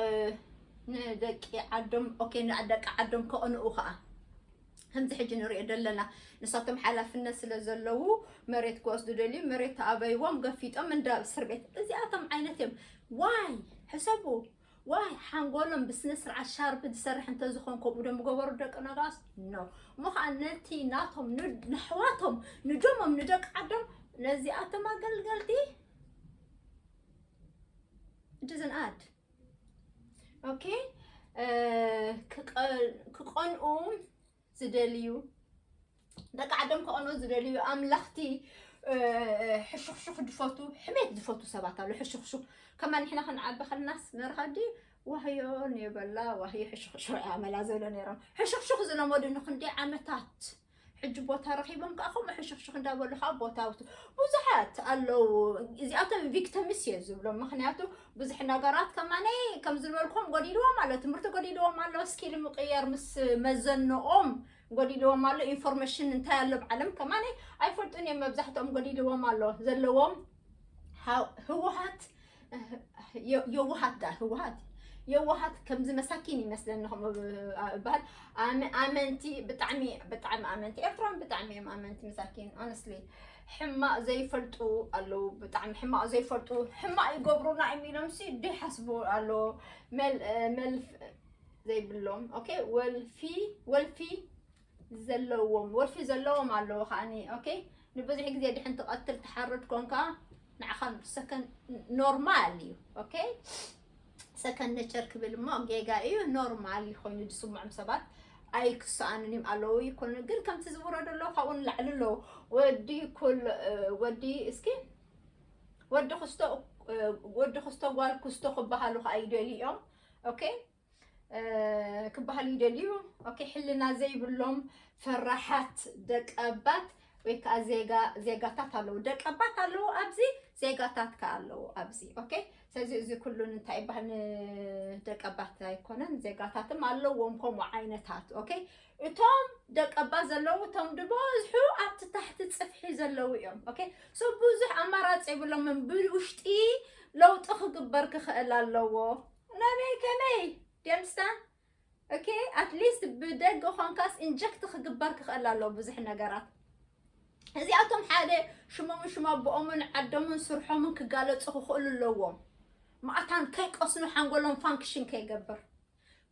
ንደቂ ዓዶም፣ ኦኬ፣ ንደቂ ዓዶም ከቕንኡ ከኣ። ከምዚ ሕጂ ንሪኦ ዘለና፣ ንሳቶም ሓላፍነት ስለ ዘለዉ መሬት ክወስዱ ደልዩ፣ መሬት ተኣበይዎም ገፊጦም እንዳ እስር ቤት። እዚኣቶም ዓይነት እዮም። ዋይ፣ ሕሰቡ። ዋይ፣ ሓንጎሎም ብስነ ስርዓት ሻርፕ ዝሰርሕ እንተዝኾን ከምኡ ዶ ምገበሩ ደቂ ነጋስ? ኖ። እሞ ኸዓ ነቲ ናቶም ን-፣ ንኣሕዋቶም፣ ንደሞም፣ ንደቂ ዓዶም፣ ነዚኣቶም ኣገልገልቲ it doesn't add። ኦኬ፣ እ፣ ክቀ-፣ ክቀንኡ ዝደልዩ፣ ደቂ ዓዶም ክቐንኡ ዝደልዩ፣ ኣምለኽቲ፣ እ፣ ሕሹኽሹኽ ዝፈቱ፣ ሕሜት ዝፈቱ ሰባት ኣለዉ። ሕሹኽሹኽ። ከማን ንሕና ክንዓቢ ከለናስ መርሃዲ ዋህዮ ኔበላ፣ ዋህዮ ሕሹኽሹኽ ኣመላ ዝብሉ ነይሮም። ሕሹኽሹኽ ዝለመዱ ንክንደይ ዓመታት ሕጂ ቦታ ረኺቦም ከኣ ከምኡ ሕሹኽሹኽ እንዳበሉ ከኣ ቦታ ውቱ-፣ ብዙሓት ኣለዉ። እዚኣቶም ቪክቲምስ እየ ዝብሎም። ምኽንያቱ ብዙሕ ነገራት ከማነይ ከም ዝበልኩም ጎዲልዎም ኣሎ፣ ትምህርቲ ጎዲልዎም ኣሎ፣ ስኪል ምቕያር ምስ መዘንኦም ጎዲልዎም ኣሎ፣ ኢንፎርሜሽን እንታይ ኣሎ ኣብ ዓለም ከማነይ ኣይፈልጡን እዮም። መብዛሕትኦም ጎዲልዎም ኣሎ። ዘለዎም ሃ-፣ ህወሓት፣ የ-፣ የዋሃት ዳ ህወሓት፣ የዋሃት ከምዚ መሳኪን ይመስለኒ ከምኡ እበሃል። ኣመ-፣ ኣመንቲ ብጣዕሚ፣ ብጣዕሚ ኣመንቲ፣ ኤርትራን ብጣዕሚ እዮም ኣመንቲ መሳኪን። ኦነስትሊ ሕማቕ ዘይፈልጡ ኣለዉ፣ ብጣዕሚ ሕማቕ ዘይፈልጡ፣ ሕማቕ ይገብሩና እዮም ኢሎም ሲ ይሓስቡ ኣለዉ። መል-፣ እ፣ መልፍ-፣ ዘይብሎም፣ ኦኬ፣ ወልፊ፣ ወልፊ ዘለዎም፣ ወልፊ ዘለዎም ኣለዉ ከዓኒ፣ ኦኬ። ንብዙሕ ግዜ ድሕን ትቐትል ትሓርድ ኮንካ ንዓኻ ሰከን ኖርማል እዩ፣ ኦኬ። ሰከን ነቸር ክብል እሞ ጌጋ እዩ፣ ኖርማል እዩ ኮይኑ ዝስምዖም ሰባት ኣይክሰኣኑን እዮም ኣለዉ ይኮኑ። ግን ከምቲ ዝውረዶ ኣለዉ ካብኡ ንላዕሊ ኣለዉ። ወዲ ኩል-፣ እ፣ ወዲ እስኪ ወዲ ክስቶ፣ እ፣ ወዲ ክስቶ ጓል ክስቶ ክበሃሉ ከኣ ይደልዩ እዮም፣ ኦኬ። እ፣ ክበሃሉ ይደልዩ። ኦኬ፣ ሕልና ዘይብሎም ፈራሓት ደቀባት ወይ ከኣ ዜጋ-፣ ዜጋታት ኣለዉ። ደቀባት ኣለዉ ኣብዚ፣ ዜጋታት ከኣ ኣለዉ ኣብዚ። ኦኬ፣ ስለዚ እዚ ኩሉ እንታይ ይበሃል? ንደቀባት ኣይኮነን፣ ዜጋታትም ኣለዎም ከምኡ ዓይነታት። ኦኬ፣ እቶም ደቀባት ዘለዉ እቶም ዝበዝሑ ኣብቲ ታሕቲ ጽፍሒ ዘለዉ እዮም። ኦኬ፣ ሶ ብዙሕ ኣማራጺ የብሎምን። ብውሽጢ ለውጢ ክግበር ክኽእል ኣለዎ። ነበይ ከመይ? Do you understand? ኦኬ፣ ኣትሊስት ብደገ ኾንካስ ኢንጀክት ክግበር ክኽእል ኣለዎ ብዙሕ ነገራት። እዚኣቶም ሓደ ሽሞምን ሽም ኣቦኦምን ዓዶምን ስርሖምን ክጋለጹ ክኽእሉ ኣለዎም። ማዕታን ከይቀስኑ ሓንጎሎም ፋንክሽን ከይገብር።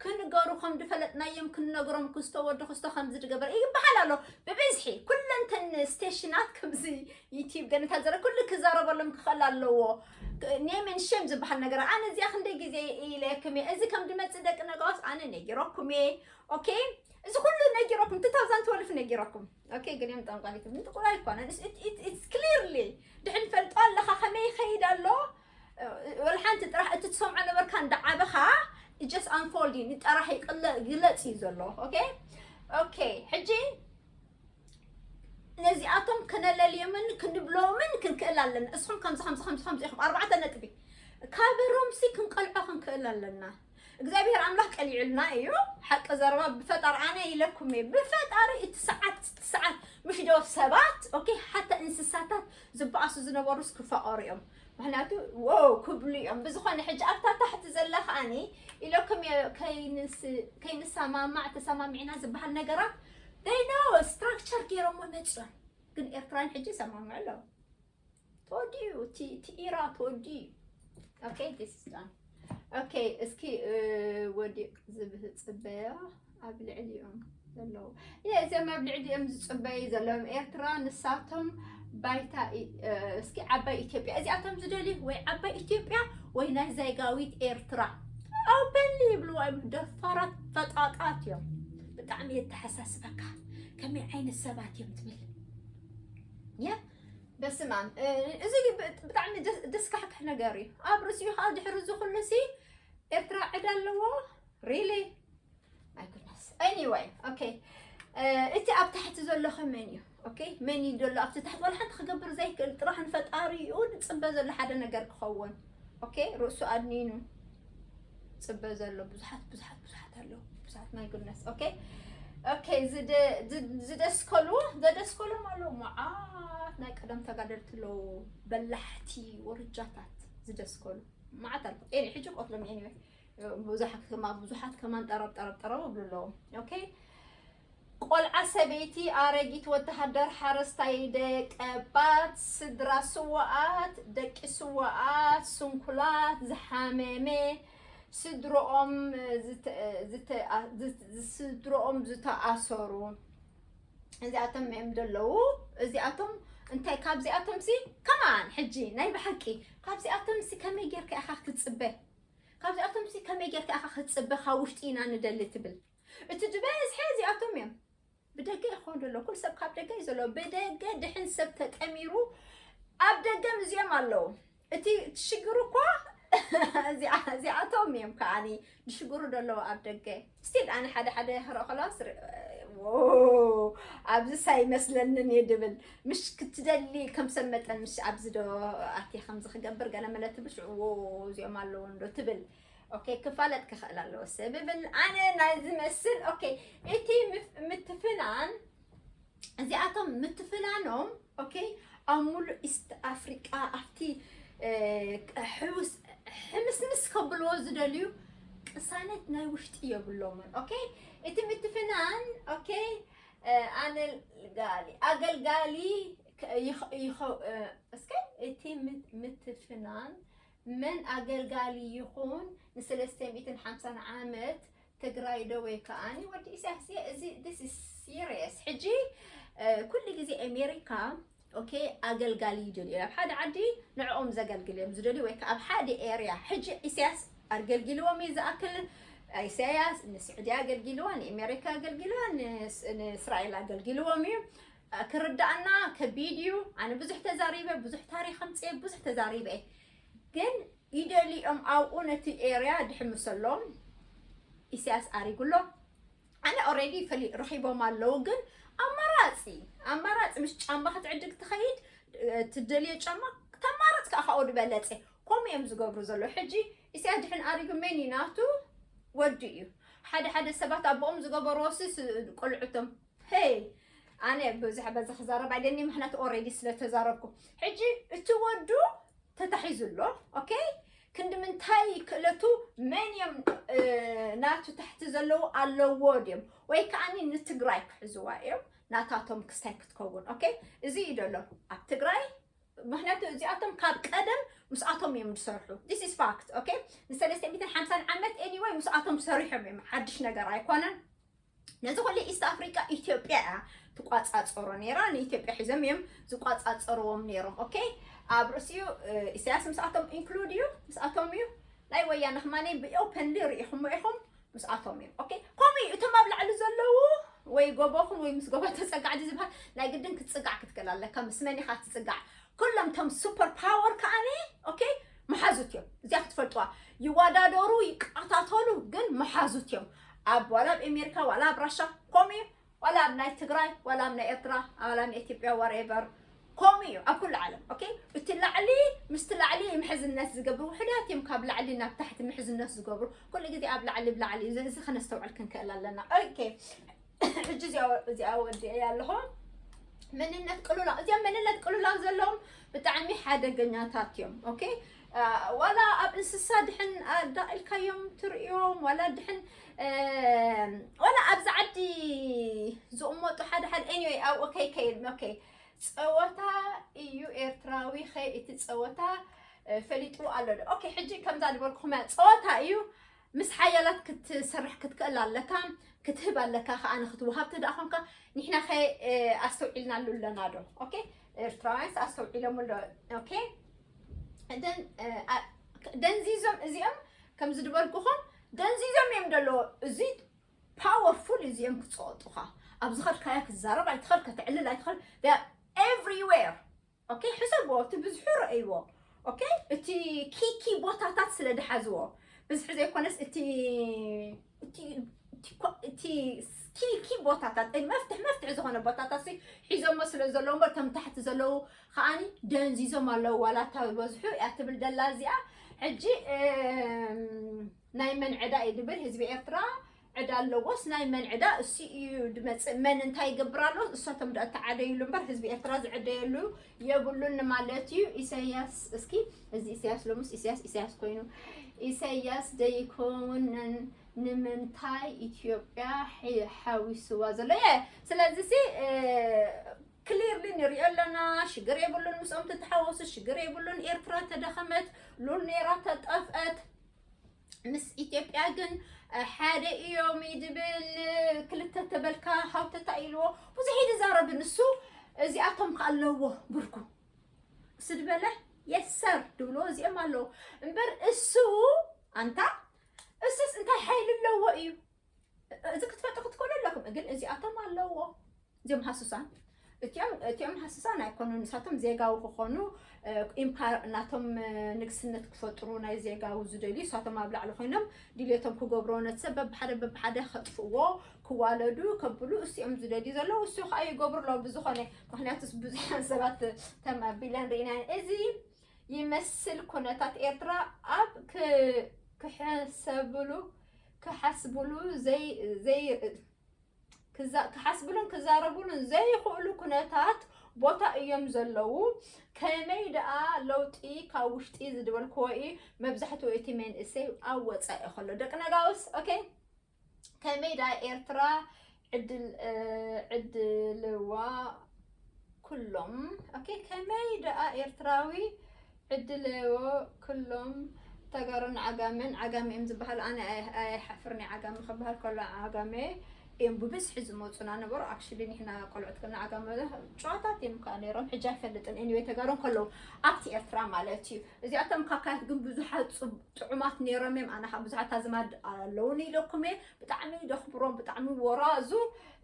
ክንገሩ ከም ዝፈለጥናዮም ክንነግሮም ክስቶ ወዲ ክስቶ ከምዚ ዝገበረ ይበሃል ኣሎ። ብብዝሒ ኩለንተን ስቴሽናት ከምዚ ዩቲዩብ ገነታት ዘረ ኩሉ ክዛረበሎም ክኽእል ኣለዎ። ኔም ኤንድ ሼም ዝበሃል ነገር ኣነ እዚኣ ክንደይ ግዜ ኢለክም እየ። እዚ ከም ድመጽእ ደቂ ነጋውስ ኣነ ነጊረኩም እየ። ኦኬ፣ እዚ ኩሉ ነጊረኩም፣ two thousand twelve ነጊረኩም። ኦኬ፣ ግን እዮም ጠንቋሊት ምንጥቁር ኣይኮነን። It's, it, it, it's clearly ድሕን ፈልጦ ኣለኻ ከመይ ይኸይድ ኣሎ። ወላ ሓንቲ ጥራሕ እቲ ትሰምዖ ነበርካ እንዳዓበኻ just unfold እዩ፣ ንጠራሕ ይቅለ-፣ ይግለጽ እዩ ዘሎ። ኦኬ፣ ኦኬ፣ ሕጂ ነዚኣቶም ከነለልዮምን ክንብሎምን ክንክእል ኣለና። እስኹም ከምዚ፣ ከምዚ፣ ከምዚ፣ ከምዚ ኢኹም። ኣርባዕተ ነጥቢ። ካብ ሮምሲ ክንቀልዖ ክንክእል ኣለና። እግዚኣብሔር ኣምላኽ ቀሊዑልና እዩ። ሓቂ ዘረባ ብፈጣሪ ኣነ ኢለኩም እየ። ብፈጣሪ እቲ ሰዓት፣ እቲ ሰዓት ምሽ ዶ ሰባት፣ ኦኬ፣ ሓታ እንስሳታት ዝበኣሱ ዝነበሩስ ክፋቐሩ እዮም። ምኽንያቱ፣ ዎው ክብሉ እዮም። ብዝኾነ ሕጂ ኣብታ ታሕቲ ዘላ ከኣኒ ኢለኩም እየ፣ ከይንስ-፣ ከይንሰማማዕ ተሰማሚዕና ዝበሃል ነገራት they know structure ገይሮሞ መፅዮም። ግን ኤርትራን ሕጂ ይሰማምዑ ኣለዉ። ተወዲኡ፣ እቲ፣ እቲ ኢራ ተወዲኡ። ኦኬ፣ this is done። ኦኬ፣ እስኪ፣ እ፣ ወዲቕ ዝብህ ጽበያ ኣብ ልዕሊኦም ዘለዉ። የ፣ እዚኦም ኣብ ልዕሊኦም ዝጽበዩ ዘለዎም ኤርትራ፣ ንሳቶም ባይታ ኢ-፣ እ፣ እስኪ ዓባይ ኢትዮጵያ፣ እዚኣቶም ዝደልዩ ወይ ዓባይ ኢትዮጵያ ወይ ናይ ዛይጋዊት ኤርትራ። ኣውበሊ ይብልዋ እዮም፣ ደፋራት ፈጣጣት እዮም። ብጣዕሚ የተሓሳስበካ ከመይ ዓይነት ሰባት እዮም ትብል። የ፣ በስመ ኣብ። እ፣ እዚ ብ-፣ ብጣዕሚ ደስ-፣ ደስካሕክሕ ነገር እዩ። ኣብ ርእሲኡ ከዓ ድሕሪ እዚ ኩሉ ሲ ኤርትራ ዕዳ ኣለዎ? Really? My goodness. Anyway, okay. እ፣ እቲ ኣብ ታሕቲ ዘሎ ከ መን እዩ? ኦኬ፣ መን እዩ ዘሎ ኣብቲ ታሕቲ? ዋላ ሓንቲ ክገብር ዘይክእል ጥራሕ ንፈጣሪኡ ዝጽበ ዘሎ ሓደ ነገር ክኸውን። ኦኬ፣ ርእሱ ኣድኒኑ ጽበ ዘሎ ብዙሓት፣ ብዙሓት፣ ብዙሓት ኣለዉ። ብዙሓት፣ my goodness። ኦኬ፣ ኦኬ፣ ዝደ-፣ ዝ-፣ ዝደስከሉ፣ ዘደስከሎም ኣለዉ። መዓት ናይ ቀደም ተጋደልቲ ኣለዉ። በላሕቲ ወርጃታት ዝደስከሉ። መዓት ኣለዉ። ኤኒ፣ ሕጂ ክቐትሎም፣ anyway። ብዙሓት ከማ-፣ ብዙሓት ከማን ጠረብ፣ ጠረብ፣ ጠረብ ይብሉ ኣለዉ። ኦኬ፣ ቆልዓ፣ ሰበይቲ፣ ኣረጊት፣ ወተሃደር፣ ሓረስታይ፣ ደቀባት፣ ስድራ ስዉኣት፣ ደቂ ስዉኣት፣ ስንኩላት፣ ዝሓመመ፣ ስድሮኦም ዝተ-፣ ዝተ-፣ ዝት-፣ ስድሮኦም ዝተኣሰሩ፣ እዚኣቶም እዮም ዘለዉ። እዚኣቶም እንታይ፣ ካብዚኣቶም ሲ ከማን ሕጂ ናይ ብሓቂ ካብዚኣቶም ሲ ከመይ ጌርካ ኢኻ ክትጽበ? ካብዚኣቶም ሲ ከመይ ጌርካ ኢኻ ክትጽበ? ካብ ውሽጢ ኢና ንደሊ ትብል። እቲ ዝበዝሐ እዚኣቶም እዮም። ብደገ ይኸውን ዘሎ፣ ኩሉ ሰብ ካብ ደገ እዩ ዘሎ። ብደገ ድሕን ሰብ ተጠሚሩ ኣብ ደገ እዚኦም ኣለዉ። እቲ ሽግሩ እኮ እዚኣ-፣ እዚኣቶም እዮም ከዓኒ ዝሽግሩ ዘለዉ ኣብ ደገ። ስቲል ኣነ ሓደ ሓደ ክርኢ ከለዋስ ር-፣ ዎ፣ ኣብዚስ ኣይመስለንን እየ ድብል። ምሽ ክትደሊ ከም ሰብ መጠን ምሽ ኣብዚ ዶ ኣትየ ከምዚ ክገብር ገለ መለ ትብል ሽዑ፣ ዎ፣ እዚኦም ኣለዉ እንዶ ትብል። ኦኬ፣ ክፋለጥ ክኽእል ኣለዎ ሰብ ይብል። ኣነ ናይ ዝመስል፣ ኦኬ፣ እቲ ምፍ-፣ ምትፍናን፣ እዚኣቶም ምትፍናኖም፣ ኦኬ፣ ኣብ ሙሉእ ኢስት ኣፍሪቃ ኣብቲ፣ እ፣ ሕውስ-፣ ሕምስምስ ከብልዎ ዝደልዩ ቅሳነት ናይ ውሽጢ የብሎምን። ኦኬ፣ እቲ ምትፍናን፣ ኦኬ፣ እ፣ ኣገልጋሊ፣ ኣገልጋሊ ከ-፣ ይኸ-፣ ይኸ-፣ እ፣ እስከ እቲ ምት-፣ ምትፍናን መን ኣገልጋሊ ይኹን ንሰለስተ ሚእትን ሓምሳን ዓመት ትግራይ ዶ ወይ ከዓኒ ወዲ ኢሳያስ እየ። እዚ፣ this is serious። ሕጂ፣ እ፣ ኩሉ ግዜ ኣሜሪካ፣ ኦኬ፣ ኣገልጋሊ ይደልዩ። ኣብ ሓደ ዓዲ ንዕኦም ዘገልግል እዮም ዝደልዩ፣ ወይ ከኣ ኣብ ሓደ ኤርያ። ሕጂ ኢሳያስ ኣገልጊልዎም እዩ ዝኣክል። ኢሳያስ ንስዑዲ ኣገልጊልዋ፣ ንኣሜሪካ ኣገልጊልዋ፣ ንስ-፣ ንእስራኤል ኣገልጊልዎም እዩ። ክርዳእና ከቢድ እዩ። ኣነ ብዙሕ ተዛሪበ፣ ብዙሕ ታሪኽ ኣምፅኤ፣ ብዙሕ ተዛሪበ እየ። ግን ይደልዮም ኣብኡ ነቲ ኤርያ ድሕምሰሎም። ኢሳያስ ኣሪጉሎ። ኣነ ኦሬዲ ፈሊ-፣ ረኺቦም ኣለዉ። ግን ኣማራፂ፣ ኣማራፂ ምስ ጫማ ክትዕድግ ትኸይድ፣ እ፣ ትደልዮ ጫማ ተማረፅ ከዓ ካብኡ ዝበለፀ። ከምኡ እዮም ዝገብሩ ዘለዉ። ሕጂ ኢሳያስ ድሕን ኣሪጉ መን እዩ ናቱ? ወዱ እዩ። ሓደ ሓደ ሰባት ኣቦኦም ዝገበርዎ ሲ ስ-፣ ቆልዑቶም። ሄይ፣ ኣነ ብዙሕ በዚ ክዛረብ ኣይደኒ፣ ምኽንያቱ ኦሬዲ ስለ ተዛረብኩ። ሕጂ እቲ ወዱ ተታሒዙ ኣሎ። ኦኬ፣ ክንዲ ምንታይ ክእለቱ መን እዮም፣ እ፣ ናቱ ታሕቲ ዘለዉ ኣለዎ ድዮም? ወይ ከዓኒ ንትግራይ ክሕዝዋ እዮም፣ ናታቶም ክስታይ ክትከውን። ኦኬ፣ እዚ እዩ ዘሎ ኣብ ትግራይ። ምኽንያቱ እዚኣቶም ካብ ቀደም ምስኣቶም እዮም ዝሰርሑ። This is fact። ኦኬ፣ ንሰለስተ ሚእትን ሓምሳን ዓመት anyway ምስኣቶም ሰሪሖም እዮም። ሓድሽ ነገር ኣይኮነን። ነዚ ኩሉ ኢስት ኣፍሪቃ ኢትዮጵያ እያ ትቋጻጸሮ ነይራ። ንኢትዮጵያ ሒዞም እዮም ዝቋጻጸርዎም ነይሮም። ኦኬ፣ ኣብ ርእሲኡ፣ እ፣ ኢሳያስ ምስኣቶም ኢንክሉድ እዩ፣ ምስኣቶም እዩ። ናይ ወያነ ከማኒ ብኦፐንሊ ርኢኹሞ ኢኹም፣ ምስኣቶም እዮም። ኦኬ፣ ከምኡ እዩ። እቶም ኣብ ላዕሊ ዘለዉ ወይ ጎቦኹን ወይ ምስ ጎቦ ተጸጋዕ ድዩ ዝበሃል፣ ናይ ግድን ክትጽጋዕ ክትክእል ኣለካ። ምስ መን ኢኻ ትጽጋዕ? ኩሎም እቶም ሱፐር ፓወር ከዓኒ፣ ኦኬ፣ መሓዙት እዮም። እዚኣ ክትፈልጥዋ። ይወዳደሩ፣ ይቀታተሉ፣ ግን መሓዙት እዮም። ኣብ፣ ዋላ ኣብ ኣሜሪካ፣ ዋላ ኣብ ራሻ፣ ከምኡ እዩ። ዋላ ኣብ ናይ ትግራይ፣ ዋላ ኣብ ናይ ኤርትራ፣ ዋላ ኣብ ናይ ኢትዮጵያ፣ ዋትኤቨር፣ ከምኡ እዩ ኣብ ኩሉ ዓለም። ኦኬ፣ እቲ ላዕሊ ምስቲ ላዕሊ ምሕዝነት ዝገብሩ ውሕዳት እዮም። ካብ ላዕሊ ናብ ታሕቲ ምሕዝነት ዝገብሩ ኩሉ ግዜ ኣብ ላዕሊ ብላዕሊ እዩ። እዚ ከነስተውዕል ክንክእል ኣለና። ኦኬ፣ ሕጂ እዚኣ ወዲአ ኣለኹ። መንነት ቅሉላ እዚኦም መንነት ቅሉላ ዘለዎም ብጣዕሚ ሓደገኛታት እዮም። ኦኬ፣ ዋላ ኣብ እንስሳ ድሕን ኣዳቂልካዮም ትርእዮም ዋላ ድሕን ዋላ ኣብዚ ዓዲ ዝቕመጡ ሓደ ሓደ anyway ኣብ ኦኬ ከይድ ኦኬ ጸወታ እዩ ኤርትራዊ ኸ እቲ ጸወታ ፈሊጡ ኣሎ። ኦኬ፣ ሕጂ ከምዛ ዝበልኩኹም ጸወታ እዩ። ምስ ሓያላት ክትሰርሕ ክትክእል ኣለካ፣ ክትህብ ኣለካ ከኣ ንክትወሃብ ተደኣ ኮንካ። ንሕና ከ ኣስተውዒልናሉ ኣለና ዶ? ኦኬ፣ ኤርትራውያንስ ኣስተውዒሎም ኣሎ። ኦኬ፣ ደንዚዞም እዚኦም ከምዚ ዝበልኩኹም ደንዚዞም እዮም ደሎ። እዚ powerful እዚኦም ክጸወጡኻ ኣብ ዝኸድካያ ክትዛረብ ኣይትኸል፣ ከተዕልል ኣይትኸል። Everywhere። ኦኬ፣ ሕሰብዎ፣ እቲ ብዝሑ ረእይዎ። ኦኬ፣ እቲ ኪኪ ቦታታት ስለ ድሓዝዎ ብዝሒ ዘይኮነስ እቲ እቲ ኪኪ ቦታታት መፍትሕ መፍትሕ ዝኾነ ቦታታት ሒዞሞ ስለ ዘለዉ እምበር ከም ታሕቲ ዘለዉ ከዓኒ ደንዚዞም ኣለዉ። ዋላ እታ በዝሑ እያ ትብል ደላ እዚኣ። ሕጂ ናይ መን ዕዳ እዩ ድብል ህዝቢ ኤርትራ ዕዳ ኣለዎስ ናይ መን ዕዳ እሱ እዩ ድመፅእ። መን እንታይ ይገብር ኣሎ? እሳቶም ዳ እተዓደይሉ እምበር ህዝቢ ኤርትራ ዝዕደየሉ የብሉን ማለት እዩ። ኢሳያስ እስኪ እዚ ኢሳያስ ሎምስ ኢሳያስ ኢሳያስ ኮይኑ ኢሳያስ ደይኮነን ንምንታይ ኢትዮጵያ ሓዊስዋ ዘሎ የ ስለዚ ሲ ክሊርሊ ንሪኦ ኣለና። ሽግር የብሉን ምስኦም ትተሓወሱ ሽግር የብሉን። ኤርትራ ተደኸመት ሉል ነይራ ተጠፍአት። ምስ ኢትዮጵያ ግን ሓደ እዮም ይድብል። ክልተ ተበልካ ሃውተታ ኢልዎ ብዙሕ ይዛረብ ንሱ። እዚኣቶም ከ ኣለዎ ብርኩ እሱ ድበለ የሰር ድብልዎ እዚኦም ኣለዎ እምበር እሱ ኣንታ እሱስ እንታይ ሓይሊ ኣለዎ እዩ። እዚ ክትፈጡ ክትኮኑ ኣለኩም ግን እዚኣቶም ኣለዎ። እዚኦም ሃሱሳን እቲኦም እቲኦም ሃሱሳን ኣይኮኑ። ንሳቶም ዜጋዊ ክኾኑ ኢምፓየር እናቶም ንግስነት ክፈጥሩ ናይ ዜጋዊ ዝደልዩ እሳቶም ኣብ ላዕሊ ኮይኖም ድልየቶም ክገብርዎ ነቲ ሰብ በብሓደ በብሓደ ከጥፍእዎ ክዋለዱ ከብሉ እሱ እዮም ዝደልዩ ዘለዉ። እሱ ከዓ ይገብሩ ኣለዉ ብዝኾነ ምክንያቱ ብዙሓት ሰባት ተማቢለን ርኢና እዚ ይመስል ኩነታት ኤርትራ ኣብ ክሕሰብሉ ክሓስብሉ ዘይ ዘይ ክሓስብሉን ክዛረብሉን ዘይኽእሉ ኩነታት ቦታ እዮም ዘለዉ። ከመይ ደኣ ለውጢ ካብ ውሽጢ ዝድበልክዎ እዩ መብዛሕትኡ እቲ መንእሰይ ኣብ ወፃኢ ከሎ ደቂ ነጋውስ ኦኬ ከመይ ደኣ ኤርትራ ዕድል ዕድልዋ ኩሎም ኦኬ ከመይ ደኣ ኤርትራዊ ዕድለዎ ኩሎም ተጋሩን ዓጋመን ዓጋመ እዮም ዝበሃሉ ኣነ ኣይሓፍርን እየ ዓጋመ ክበሃል ከሎ ዓጋመ እዮም ብብዝሒ ዝመፁና ነበሩ actually ንሕና ቆልዑት ከለና ዓጋመ ጨዋታት እዮም ከዓ ነይሮም ሕጂ ኣይፈልጥን anyway ተጋሩ እንከለዉ ኣብቲ ኤርትራ ማለት እዩ እዚኣቶም ካካያት ግን ብዙሓት ጥዑማት ነይሮም እዮም ኣነ ከዓ ብዙሓት ኣዝማድ ኣለዉኒ ኢለኩም እየ ብጣዕሚ ደኽብሮም ብጣዕሚ ወራዙ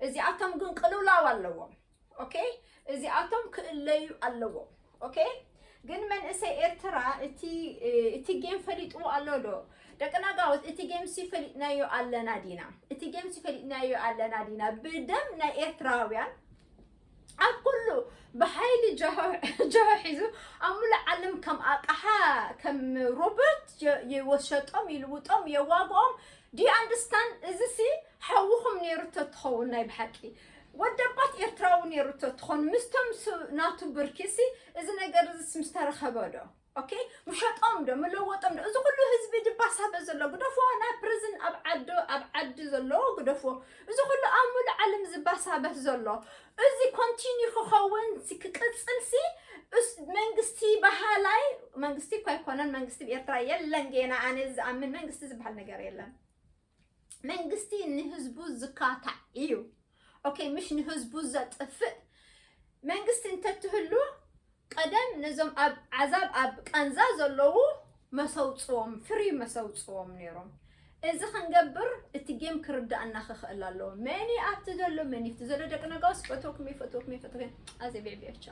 እዚኣቶም ግን ቅልውላው ኣለዎም ኦኬ እዚኣቶም ክእለዩ ኣለዎም ኦኬ ግን መንእሰይ ኤርትራ እቲ እቲ ጌም ፈሊጥዎ ኣሎ ዶ ደቂ ናጋውት እቲ ጌም ሲ ፈሊጥናዮ ኣለና ዲና እቲ ጌም ሲ ፈሊጥናዮ ኣለና ዲና ብደም ናይ ኤርትራውያን ኣብ ኩሉ ብሓይሊ ጀሆ ሒዙ ኣብ ሙሉእ ዓለም ከም ኣቕሓ ከም ሮቦት ይወሸጦም ይልውጦም የዋግኦም Do you understand? እዚ ሲ ሓውኹም ነይሩ ተትኸውን ናይ ብሓቂ ወደባት ኤርትራዊ ነይሩ ተትኾን ምስቶም ናቱ ብርኪ ሲ እዚ ነገር እዚ ምስ ተረኸበ ዶ ኦኬ ምሸጦም ዶ ምለወጦም ዶ እዚ ኩሉ ህዝቢ ድባሳበ ዘሎ ግደፎ ናብ ፕሪዝን ኣብ ዓዲ ኣብ ዓዲ ዘሎ ግደፎ እዚ ኩሉ ኣብ ሙሉ ዓለም ዝባሳበት ዘሎ እዚ ኮንቲኒ ክኸውን ክቅጽል ሲ መንግስቲ በሃላይ መንግስቲ እኳ ኣይኮነን መንግስቲ ብኤርትራ የለን ገና ኣነ ዝኣምን መንግስቲ ዝበሃል ነገር የለን መንግስቲ ንህዝቡ ዝካታዕ እዩ ኦኬ ምሽ ንህዝቡ ዘጥፍእ መንግስቲ እንተትህሉ ቀደም ነዞም ኣብ ዓዛብ ኣብ ቃንዛ ዘለዉ መሰውፅዎም ፍሪ መሰውፅዎም ነይሮም እዚ ክንገብር እቲ ጌም ክርዳእና ክኽእል ኣለዎ መኒ ኣብቲ ዘሎ መኒ ኣብቲ ዘሎ ደቂ ነጋውስ ፈትወኩም ይፈትወኩም ይፈትወኩም ኣዘ ቢዕቢዖቻ